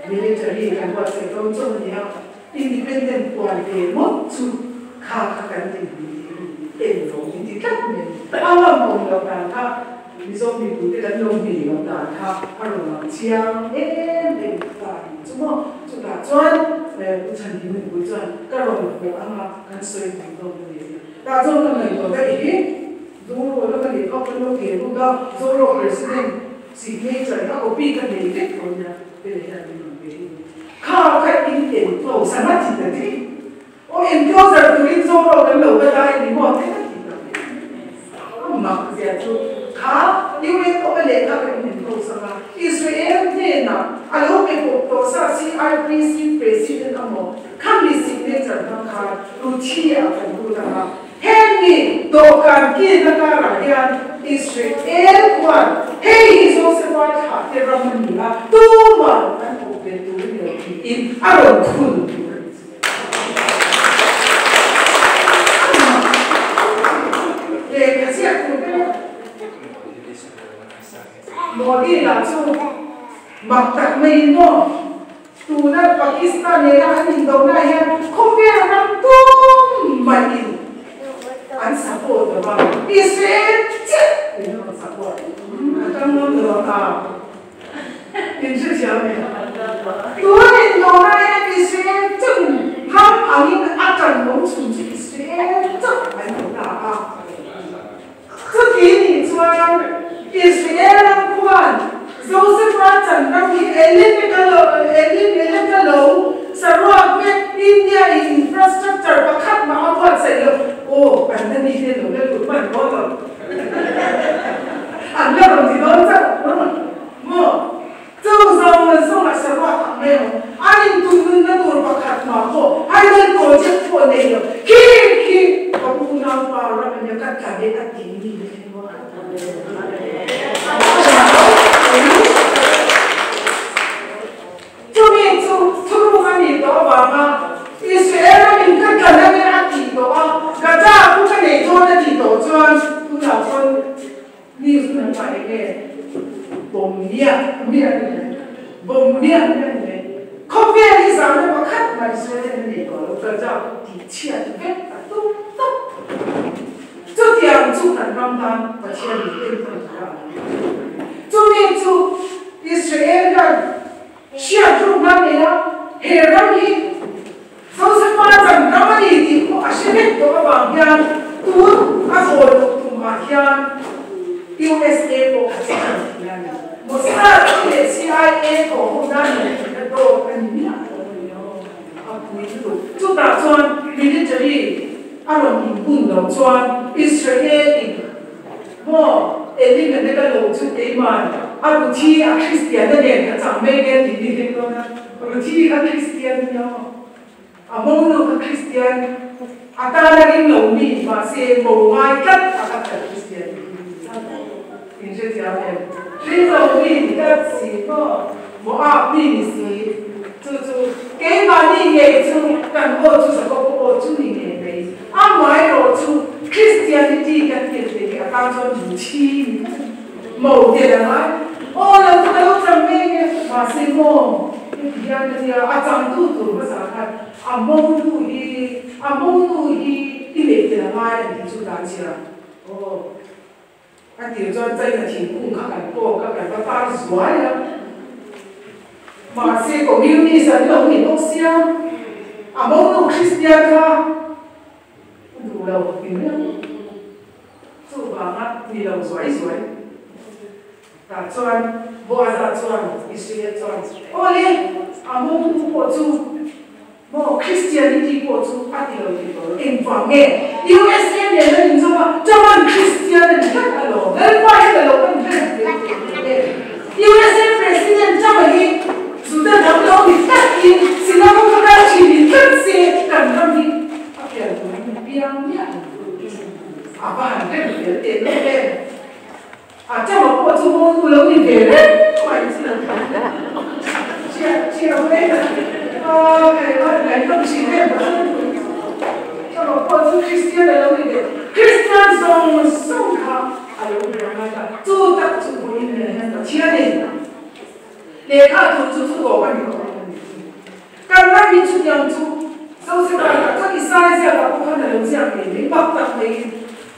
Military kan buatsaih dawn chauh a nia, independent puan ve ngawt chu kha kha kan dinhmun tih en lo min ti tlat mai a ni. A ngam awm loh dan kha Mizo mipuite kan lo hmei loh dan kha a rawn lang chiang em em ta a ni chu maw. Chutah chuan Pu Chhanhim mipui chuan ka rawn hmuh anga kan sawi hmuh dawn a ni a ti. Tah chuan ka ngaihtuah daih hi Zoro laka lehkha kan lo ke lut a, Zoro President signature a copy ka nei vek tawh nia, hei hian min rawn pe hi. Kha ka in enclose a nga ti ta daih. Aw enclosure turin Zoro kan lo va dai ni maw te ka ti ta daih. A mak zia chu kha UN pawh a lehkha ka in enclose anga Israel hnenah a lo pe pawp tawh sa CIPC President amaw khami signature hmang khan Ruthi ah kan lut anga Hemi dawhkan kilna karah hian Israel khuan hei hi Josefa thlah te ram a ni a, tuman an awp ve tur a ni lo tiin a rawn thun tur a ni chu. Lehkha ziak tur te Modi lah chu mak tak maiin maw? Tuna Pakistan nena an indona hian khawvel ram tum maiin an support lo va, Israel chiah in an rawn support. A tang ngam lo ang a, in hrethiam em? Tun indona hian Israel chauhin ram angin a tanawm chhun chu Israel chauh an ni ta a. Chuti nih chuan Israel ram khuan Josefa chan ram hi Elimeleka lo saruak vek India in infrastructure pakhat mah a buatsaih lo. Aw, an la ni te lo la lut hman dawn lo. An la rawn ti dawn chauh maw? Chu zawng zawngah saruak ang mai ang, an intunnunna tur pakhat mah pawh Hydel project pawh nei lo, khi khi ka unaupa ram ania ka tla leh a ti mi te thleng maw? Chumi chu thuruk a nih tawh avanga Israel ramin ka tla na nia a tih tawh a, Gaza khu ka nei dawn a tih tawh chuan tunah chuan News nan mah eng nge bawm miah miah ni le bawm miah miah ni le khawvel hi zahna pakhat mah Israel an nei tawh lo Gaza tih chhiat vek a tum tawp chutiang chu kan ram tan Pathian in enkawl tur a ang chumi chu Israel hian hriat rukna a nei a he ram hi Josefa chan ram a ni tih pawh a hre vek tawh avang hian tun a zawl loh tumah hian USA pawh a che hman thei a ni. Mossad leh CIA thawh ho nan leh theihna dawt a ni miah lo a ni aw. A pui lutuk. Chutah chuan military a rawn inbun loh chuan Israel in maw Elimelech a lo chu keiman a Ruthi a Kristianna nen ka chang mek e tih ni hlek dawn a. Ruthi kha Kristian a nia aw. A monu kha Kristian, a tana ring lo mi, mahse mo ngai tlat a kha kha Kristian a ni. In hrethiam em? Ring lo mi ni tlat si maw? Moab mi ni si. Chu chu keimahni ngei chu kan aw chu Jakob aw chu ni ngei mai. Amaherawh chu Christianity kan tel ve hi a tan chuan Ruthi ni tlat a ni. Mo tel a ngai. Aw lo chu ka lo chang mek e, mahse maw heti hian ka tia a changtu tur hmasa khan a mo nu hi a mo nu hi i neih tel a ngai a tih chu dan chhia. Aw a tir chuan China thingkung kha kan tawk a kan va tar zuai a, mahse communist an lo ni bawk sia a mo nu Christian kha a duh lo ti mai ang. Chuvanga ni lo zuai zuai tah chuan Boaza chuan Israel chuan, Aw le, a mawngtu pawh chu maw Christianity pawh chu a ti lo ti tawh lo, engvang nge USA nen an inzawm a, Chaman Christian a ni tlat alawm, Lalpa hian a lo pan ber ve tih e. USA President Trump a hi Juda hnam lo ni tlat in Synagogue a kal thin ni tlat se kan ram hi a pian tur in piang miah lo. A va han rem fel teh nuaih em? A chama pawh chu mawnu lo ni ve reng mai chu. Chiah chiah mai a, a ngaih nawm thin em? chuan Kristian a lo ni leh Kristian zawng zawng kha a lo ber ngai ta. Chu tak chu vawiin leh hian Pathianin lehkha a thu chu chu tawp a ni tawh a ni. Kan ram hi chutiang chu Zosepa tak chuan Isaia ziakah pawh khan a lo ziak ngei mai bak tak maiin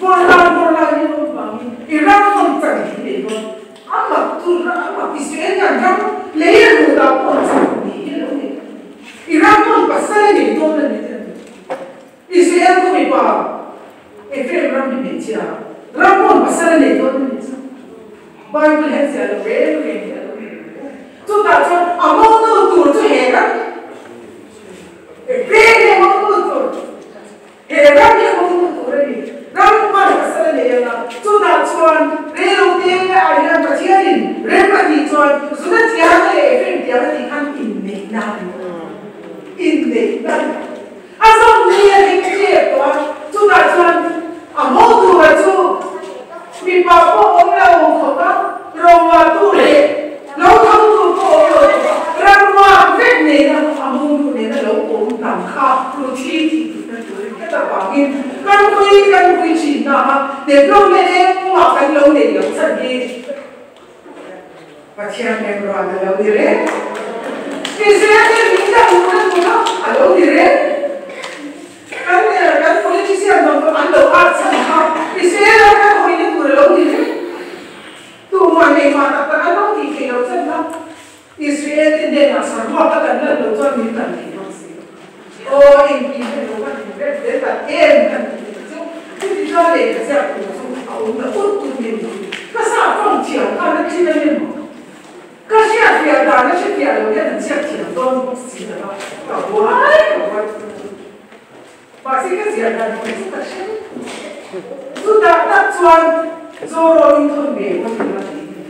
Bawrhlan bawrhlan in awm vangin i ram rawn chan hi nei dawn. A mak tur a mak Israel hian ram lei a hmuh dah pawh an chan ni hi a lo nei. I ram rawn pasal a nei dawn a ni te a ti. Israel khaw mipa Ephraim ram hi hmeichhia ram rawn pasal a nei dawn a ni chu. Bible hian ziah lo reng reng hi a lo nei lo. Chutah chuan a mawnu tur chu he ram Ephraim hi a mawnu tur. He ram hi a mawnu tur a ni. Ram hman pasal a nei ang a, chutah chuan reilote ah hian Pathianin rem a tih chuan Juda tiang leh Ephraim tiang a tih khan inneihna a ni. Inneihna a ni. A zawm ni a hlim tep tawh a, chutah chuan a maw tura chu mipa pawh awm lo khawp a, rawngatu leh lo tho tur pawh awm lo khawp a, ramruak vek nena a mawngnu nena lo awm hnam kha Ruthi tih duhna turin ka ta vangin kan vui kan vui thin na a, development engmah kan lo nei lo chan hi. Pathian remruat a lo ni reng. Israel te min dah luhna tura a lo ni reng. Kan kan politician dang pawh an lo at chhan kha Israel ram kan hawina tur a lo ni reng. Tumah neihmah tak tak an lo tih theih loh chan kha Israel te hnenah saruak a kan lan loh chuan min kan thei bawk si. Aw engkim hi a lo va in rem zel tak em kan ti thei chu chuti chuan lehkha ziak tur chu a awm ta ut ut mai ni. Ka sa tawng thiam khan a thin a ni maw? Ka hriat fiah dan a hre fiah lo hian an ziak thiam dawn bawk si lo va, ka buai ka buai chu. Mahse ka ziah dan tur chu ka hre Chutah tak chuan Zoro in thawn ve pawh ni a ti hi.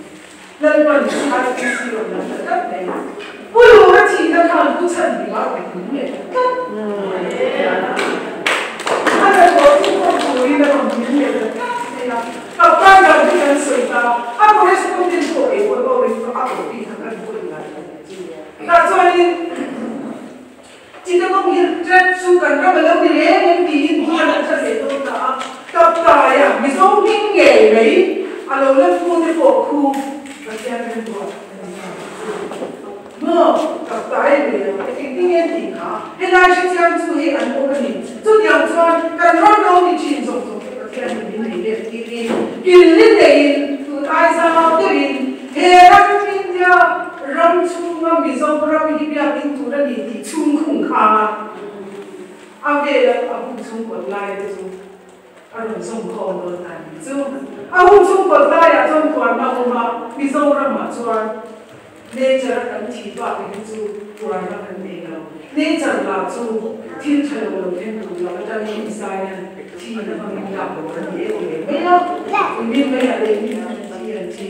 Lalpan IPC rawn lam ta tlat mai. Pu Lura thihna khan Pu Chhanhima rawn hmu leh ta tlat. A hnathawh chu kawng turin a rawn hmu leh ta tlat mai a. Kaptan dan hi kan sawi ta, a correspondent pawh ei pawh rawrin a copy kha kan pawh inlai ta nih chu. Tah chuanin. Chittagong Hill Tract chu kan ram a lo ni reng em tiin hman an tha leh dawn ta a, Kaptaia Mizo hming ngei mai a lo la pu te pawh khu Pathian remruat a ni ta maw? Kaptai lui lo te engtin nge tih kha helai hrechiang chu hei an awm a ni. Chutiang chuan kan ram lo ni thin zawng zawng te Pathian in min nei let tirin killi neiin tun ai zau deuhin he ram India Ram chhunga Mizoram hi biakin tur a ni tih chhungkhung kha a vela a hun chhung kawt lai te chu a rawn zawm khawm dawn ta ni chu. A hun chhung kawt laiah chuan tuarna a awm a, Mizoramah chuan nature a kan thih bak hi chu tuarna kan nei lo. Nature lah chu thil tha lo lo thleng tur lo atangin insai hian thihna hmangin lak tur a ni em em mai a, min mai a lei min an thi an thi.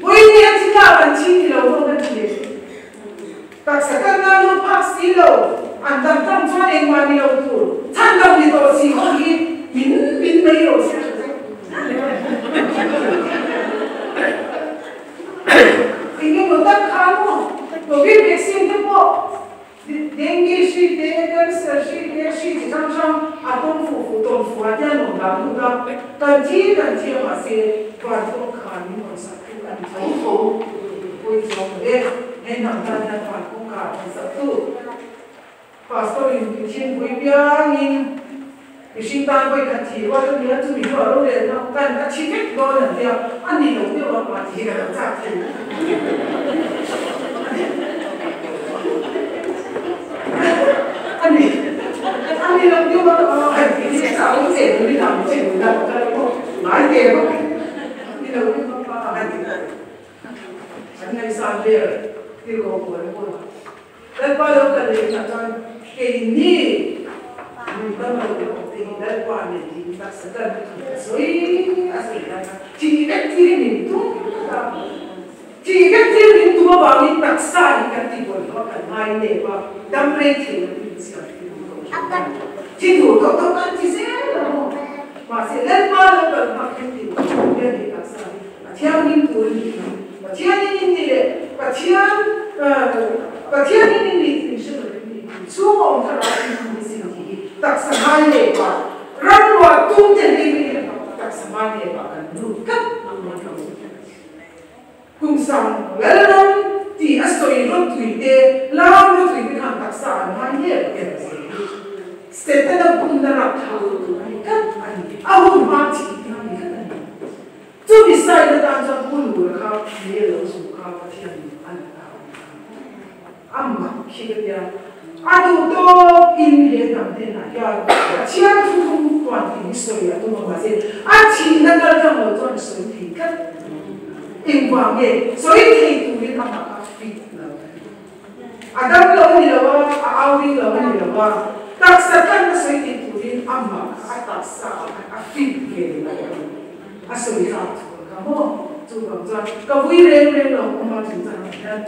Puini a thi tlak an thi ti lo ho na thi. Taksa kan na lut phak si lo, an dam tam chuan engmah ni lo tur, chhan dam ni tawh si ho hi min min mai rawh se a tha zek. Engemaw tak kha maw Covid vaccine te pawh Dengue hri te, cancer hri te, hri chi hrang hrang a tawng fuh fuh tawn fuh ah te an awm dan lut a, kan thi kan thi a mahse van kawngkhar min rawn sak tu a ni tho tho pawi chuang lo e, he hnam tan hian van kawngkhar rawn sak tu Pastor in Pathian pui piangin mihring tan vawi khat thi rual a nia chumi chu a rorelna kan a thi vek dawn an tia a ni lo deuh a mah thi ka lo chak thei. A ni a ni lo deuh a a ti hi sa awm che tu ni dang che tu dang ka lo ngai ve bawk a ni lo deuh a pa a ti an ngaihsan vel tirh ko kual pawh. Lalpa lo kal leh hna chuan keini nungdam lo te awm te hi Lalpa nen tiin taksa tan ka thu ka sawi a sawi lai kha thih vek tir min tum tlat a, thih vek tir min tum avangin taksa hi kan ti bawlhhlawh a kan ngai nep a, dam rei thei lo in siam thil tur ka hre ta. Thi tur tawh tawh kan ti zel a maw? Mahse Lalpa lo kal hma khan ti bawlhhlawh hian hei taksa hi A thianghlim tur a ni tih Pathianin in ni leh Pathian Pathianin in ni tih min hre lo em ni? Chhung a awm thar a in ni sin tih hi taksa ngai leh pa. Ram luah tum ten hei hi taksa ngai nep ah kan lut tlat ang mai ka hmu. Kum sang Lalram tih a sawi rawtui te, lar rawtui te khan taksa an ngai nep a ken zel hi Setana bumna rapthlak lutuk a ni tlat a ni. A hun hma thih tih a ni tlat a ni. Chumi side atan chuan Pu Lura kha mei a lo zu kha Pathianin a la ta a ni kha. A mak khi ka tia. A duh tawk in he hnam hnenah hian Pathian thuthlung tuan tih hi sawi a tum a mahse a thihna kal tlang lo chuan a sawi thei tlat. Engvang nge sawi thei turin amah kha fit lo a ni. A dam lo a ni lo a, a au ring lo a ni lo a, taksa tlanna sawi thei turin amah kha a taksa ah khan a fit ve lo a ni. A sawi tlak chu ka ka maw? Chuvang chuan ka vui reng reng lo awm a, chu chuan hian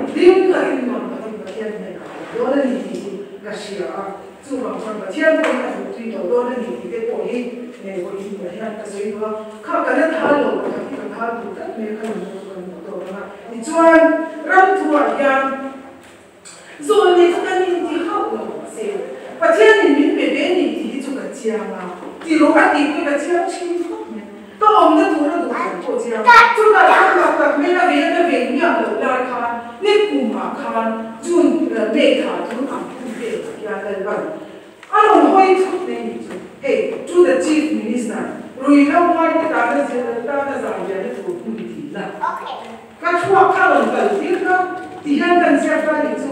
hlim takin nuam takin Pathian hnenah a awm dawn a ni tih chu ka hria a, chuvang chuan Pathian pawhin a duh tui tawh dawn a ni tih te pawh hi vawiin ah hian ka sawi duh a, kha ka la thal lo pakhat hi ka thal duh tlat mai a, ka nun pawh chu kan hmu tawk ang a, tichuan ram thuah hian Zawlnei chu kan inti hauh lo mahse Pathianin min pe ve ni tih hi chu ka chiang a, ti rawh a tih pawhin a chiang thin khawp mai. Ka awmna tur a duh kan pawh chiang. Chutah chuan mak tak mai a ve na ve miah loh lai khan ni kumah khan June May thla tun ang hun velah hian Lalpan a rawn hawi thut mai ni chu hei to the Chief Minister ruihhlo ngaite tana tana zai liana tur hun tih la. Ka thluak kha rawn kal tir ka ti hian kan ziak ta nih chu.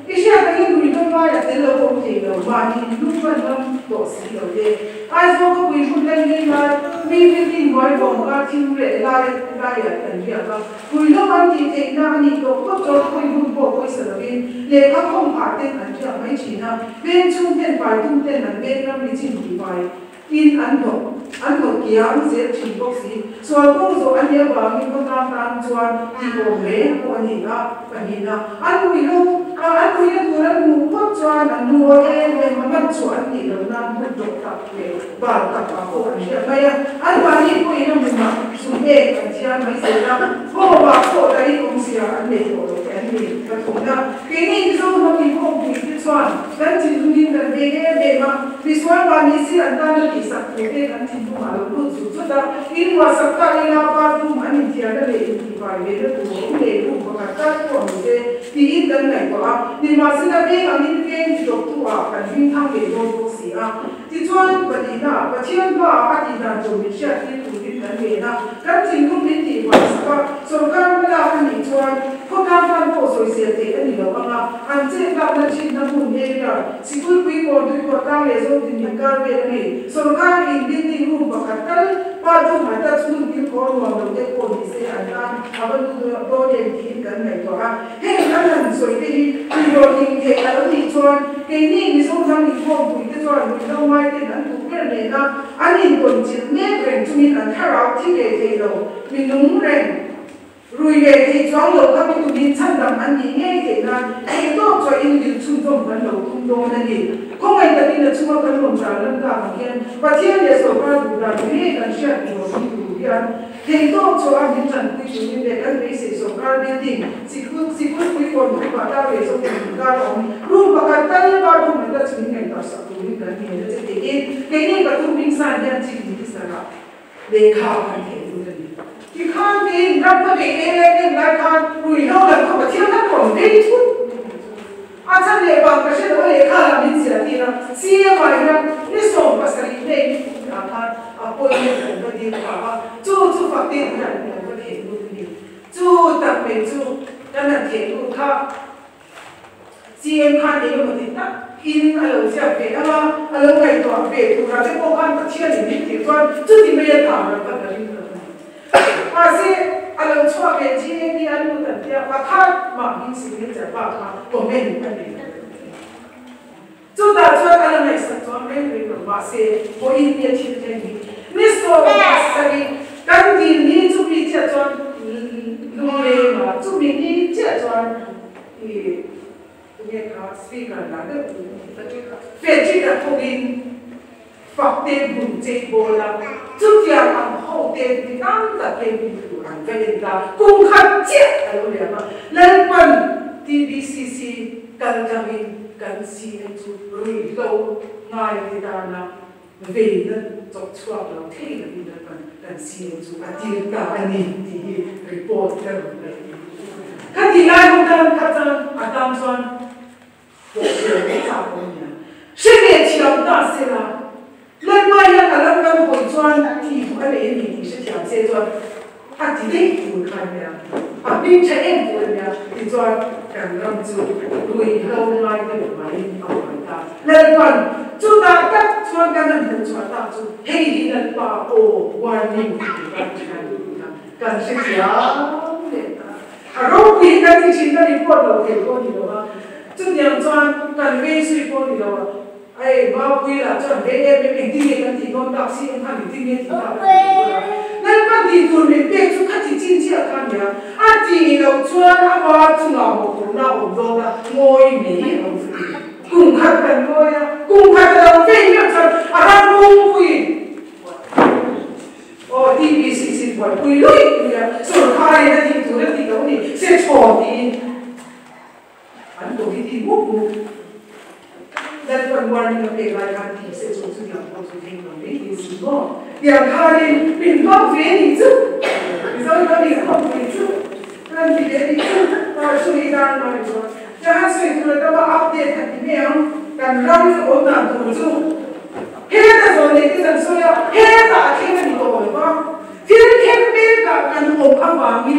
I hriat angin ruihhlo laiah tel lo awm thei lo, mahni lung hman ngam tawh si lo te. Aizawl khawpui hmun lai ngei lai, mi building hnuai vawng kar thim reh lai laiah kan riak a. Ruihhlo an tih theihna a nih tawh phawt chuan khawi hmun pawh pawisa lovin lehkha khawm phah ten an riak mai thin a. Veng chhung ten pai tum ten an veng ramri chin tih pai Tin, an hnawh an hnawh kiang zel thin bawk si. Sual kawng zawh a nih avangin khawtlang tan chuan tih awm reng pawh a ni a, pahnihna, an ruihlo a, an ruihna tur an hmuh phawt chuan an nu aw em em a, man chhuah an nih loh nan hmun dawh tak leh bal tak ah pawh an hriat mai a, an mahni pawhin a hmunah zun ek an thiar mai zel a, hawmah pawh dahin awmzia an nei tawh lo te an ni. Pathumna, keini Mizo hnam inkhawmpui te chuan kan thinlungin kan veng em em a, Misual mahni sir an tana tihsak tur te kan thinlungah lo lut zut zut a, in ruahsak ta ila bathroom an inthiarna leh intihfai vena tur awm leh room pakhat tal pawh ni se tiin kan ngaihtuah a, nimahsela veng angin veng titawptu ah kan hmingthang leh dawn bawk si a. Tichuan, Palina, Pathian hmaah a tih dan tur min hriattir turin kan ngen a, kan thinlung min tihhmaisak a, sawrkar hmalak a nih chuan khawtlang tan pawh sawisel theih a ni lo ang a, an chetlakna thinna hmun area, Sikulpui kawn tui kawt tlang leh zawng din inkar vel a ni. Sawrkar in building room pakhat tal bathroom an touch hmun kil khawr nuam lo te pawh ni se an tan a va lu dawn em tiin kan ngaihtuah a. Heng kan han sawi te hi tihhlawhtling theih a lo nih chuan keini Mizo hnam inkhawmpui te chuan ruihhlo ngai ten an duh ber nena an intawn chilh mek reng chungin an thlarau thi ve thei lo mi nung reng Rui leh thei chuang lo kha mi tumin chhandam an nih ngei theih nan theihtawp chuahin vil chhunzawm kan lo tum dawn a ni. Khawngaih takin a chunga kan rawn tar lan tak ang hian Pathian leh sawrkar duh dan ngei kan hriat tur ni tur hian theihtawp chhuah a min tanpui turin leh kan beisei sawrkar building sikul sikulpui kawn thupah tar leh zawk in inkar a awm room pakhat tal bathroom an touch min ngaihtuah sak turin kan ngen a che tiin keini pathum hming san hian Chief Minister ah Lehkha kan thei lut a ni. Tikhan tiin ram ka nei em em lai khan ruihhlo lam kha Pathian lam rawn vei thut a chan leh vang ka hre lo a lehkha lam min ziah tir a CM ah hian ni 70 nei ni kum ah khan appointment kan va dil phah a chu chu fakte hian kan va thei lut a ni. Chu tak mai chu kan han thei lut kha. CM khan eng emaw ti tak in a lo ziak ve ang a, a lo ngaihtuah ve turah te pawh khan Pathian in min tih chuan chuti mai a thah ram kha ka ring lo a ni. Mahse, a lo chhuak leh GAD a lut an tia pakhat mah hming signature bak kha comment a nei lo a ni. Chutah chuan a la ngaihsak chuan reng reng lo mahse pawhin nia thil thleng hi ni 70 kan dil ni chumi chiah chuan lungleng a chumi ni chiah chuan i tunge kha speaker lah deuh tu Patrick a thawkin fak te hmun chei bawl a chutiang ang ho te mi tam tak hian min tur an va en ta kum khat chiah a lo liam a Lalpan TBCC kal tlangin Kan CM chu ruihhlo ngai te tana Veina chawk chhuak lo thei lovin Lalpan kan CM chu a tir ta a ni tih hi report ka rawn pe. Ka ti lai hun tan kha chuan a tan chuan pawhchhuah mai chak awm nia. Hre ve thiam ta se la, Lalpa hian a lam kan hawi chuan tih duh a nei a ni tih hre thiam se chuan a ti daih tur kha a nia, a hming tha em tur a nia tichuan kan ram chu ruihhlo ngai deuh maiin a buai ta. Lalpan chutah tak chuan kan han hmuh chhuah tak chu hei hi Lalpa aw warning ti tur a ti kan tih kha kan hrethiam leh ta. A ropui hi kan ti thin ka report lo thei pawh ni lo a, chutiang chuan kan vei zui pawh ni lo a. Hei Mapuii lah chuan ve em em engtin nge kan tih dawn tak si em khan engtin nge tih tak kan tih dawn a, Lalpan tih tur min pek chu kha ti chin chiah kha nia, a tih loh chuan ama chungah mawhphurhna a awm dawn a, ngawi mai a lo chu ti. Kum khat kan ngawi a, kum khat a lo vei meuh chuan a ram pumpuiin aw TBCC buaipui luih luih a, sawrkharin a tih tur a tih loh ni se chhaw tiin. An committee mup mup Lalpan warning a pek lai khan ti se chu chutiang pawh chu thleng lo mai tih si maw? Tiang khanin min hmang ve nih chu Mizo in kan inkhawm pui chu kan ti ve nih chu chumi tan mai chuan tiang sawi tur a tam a update kha ti mai ang kan ram awm dan tur chu heta zawn nei te kan sawi a hetah a thleng a ni tawh lo va thil thleng mek ah kan awm avangin.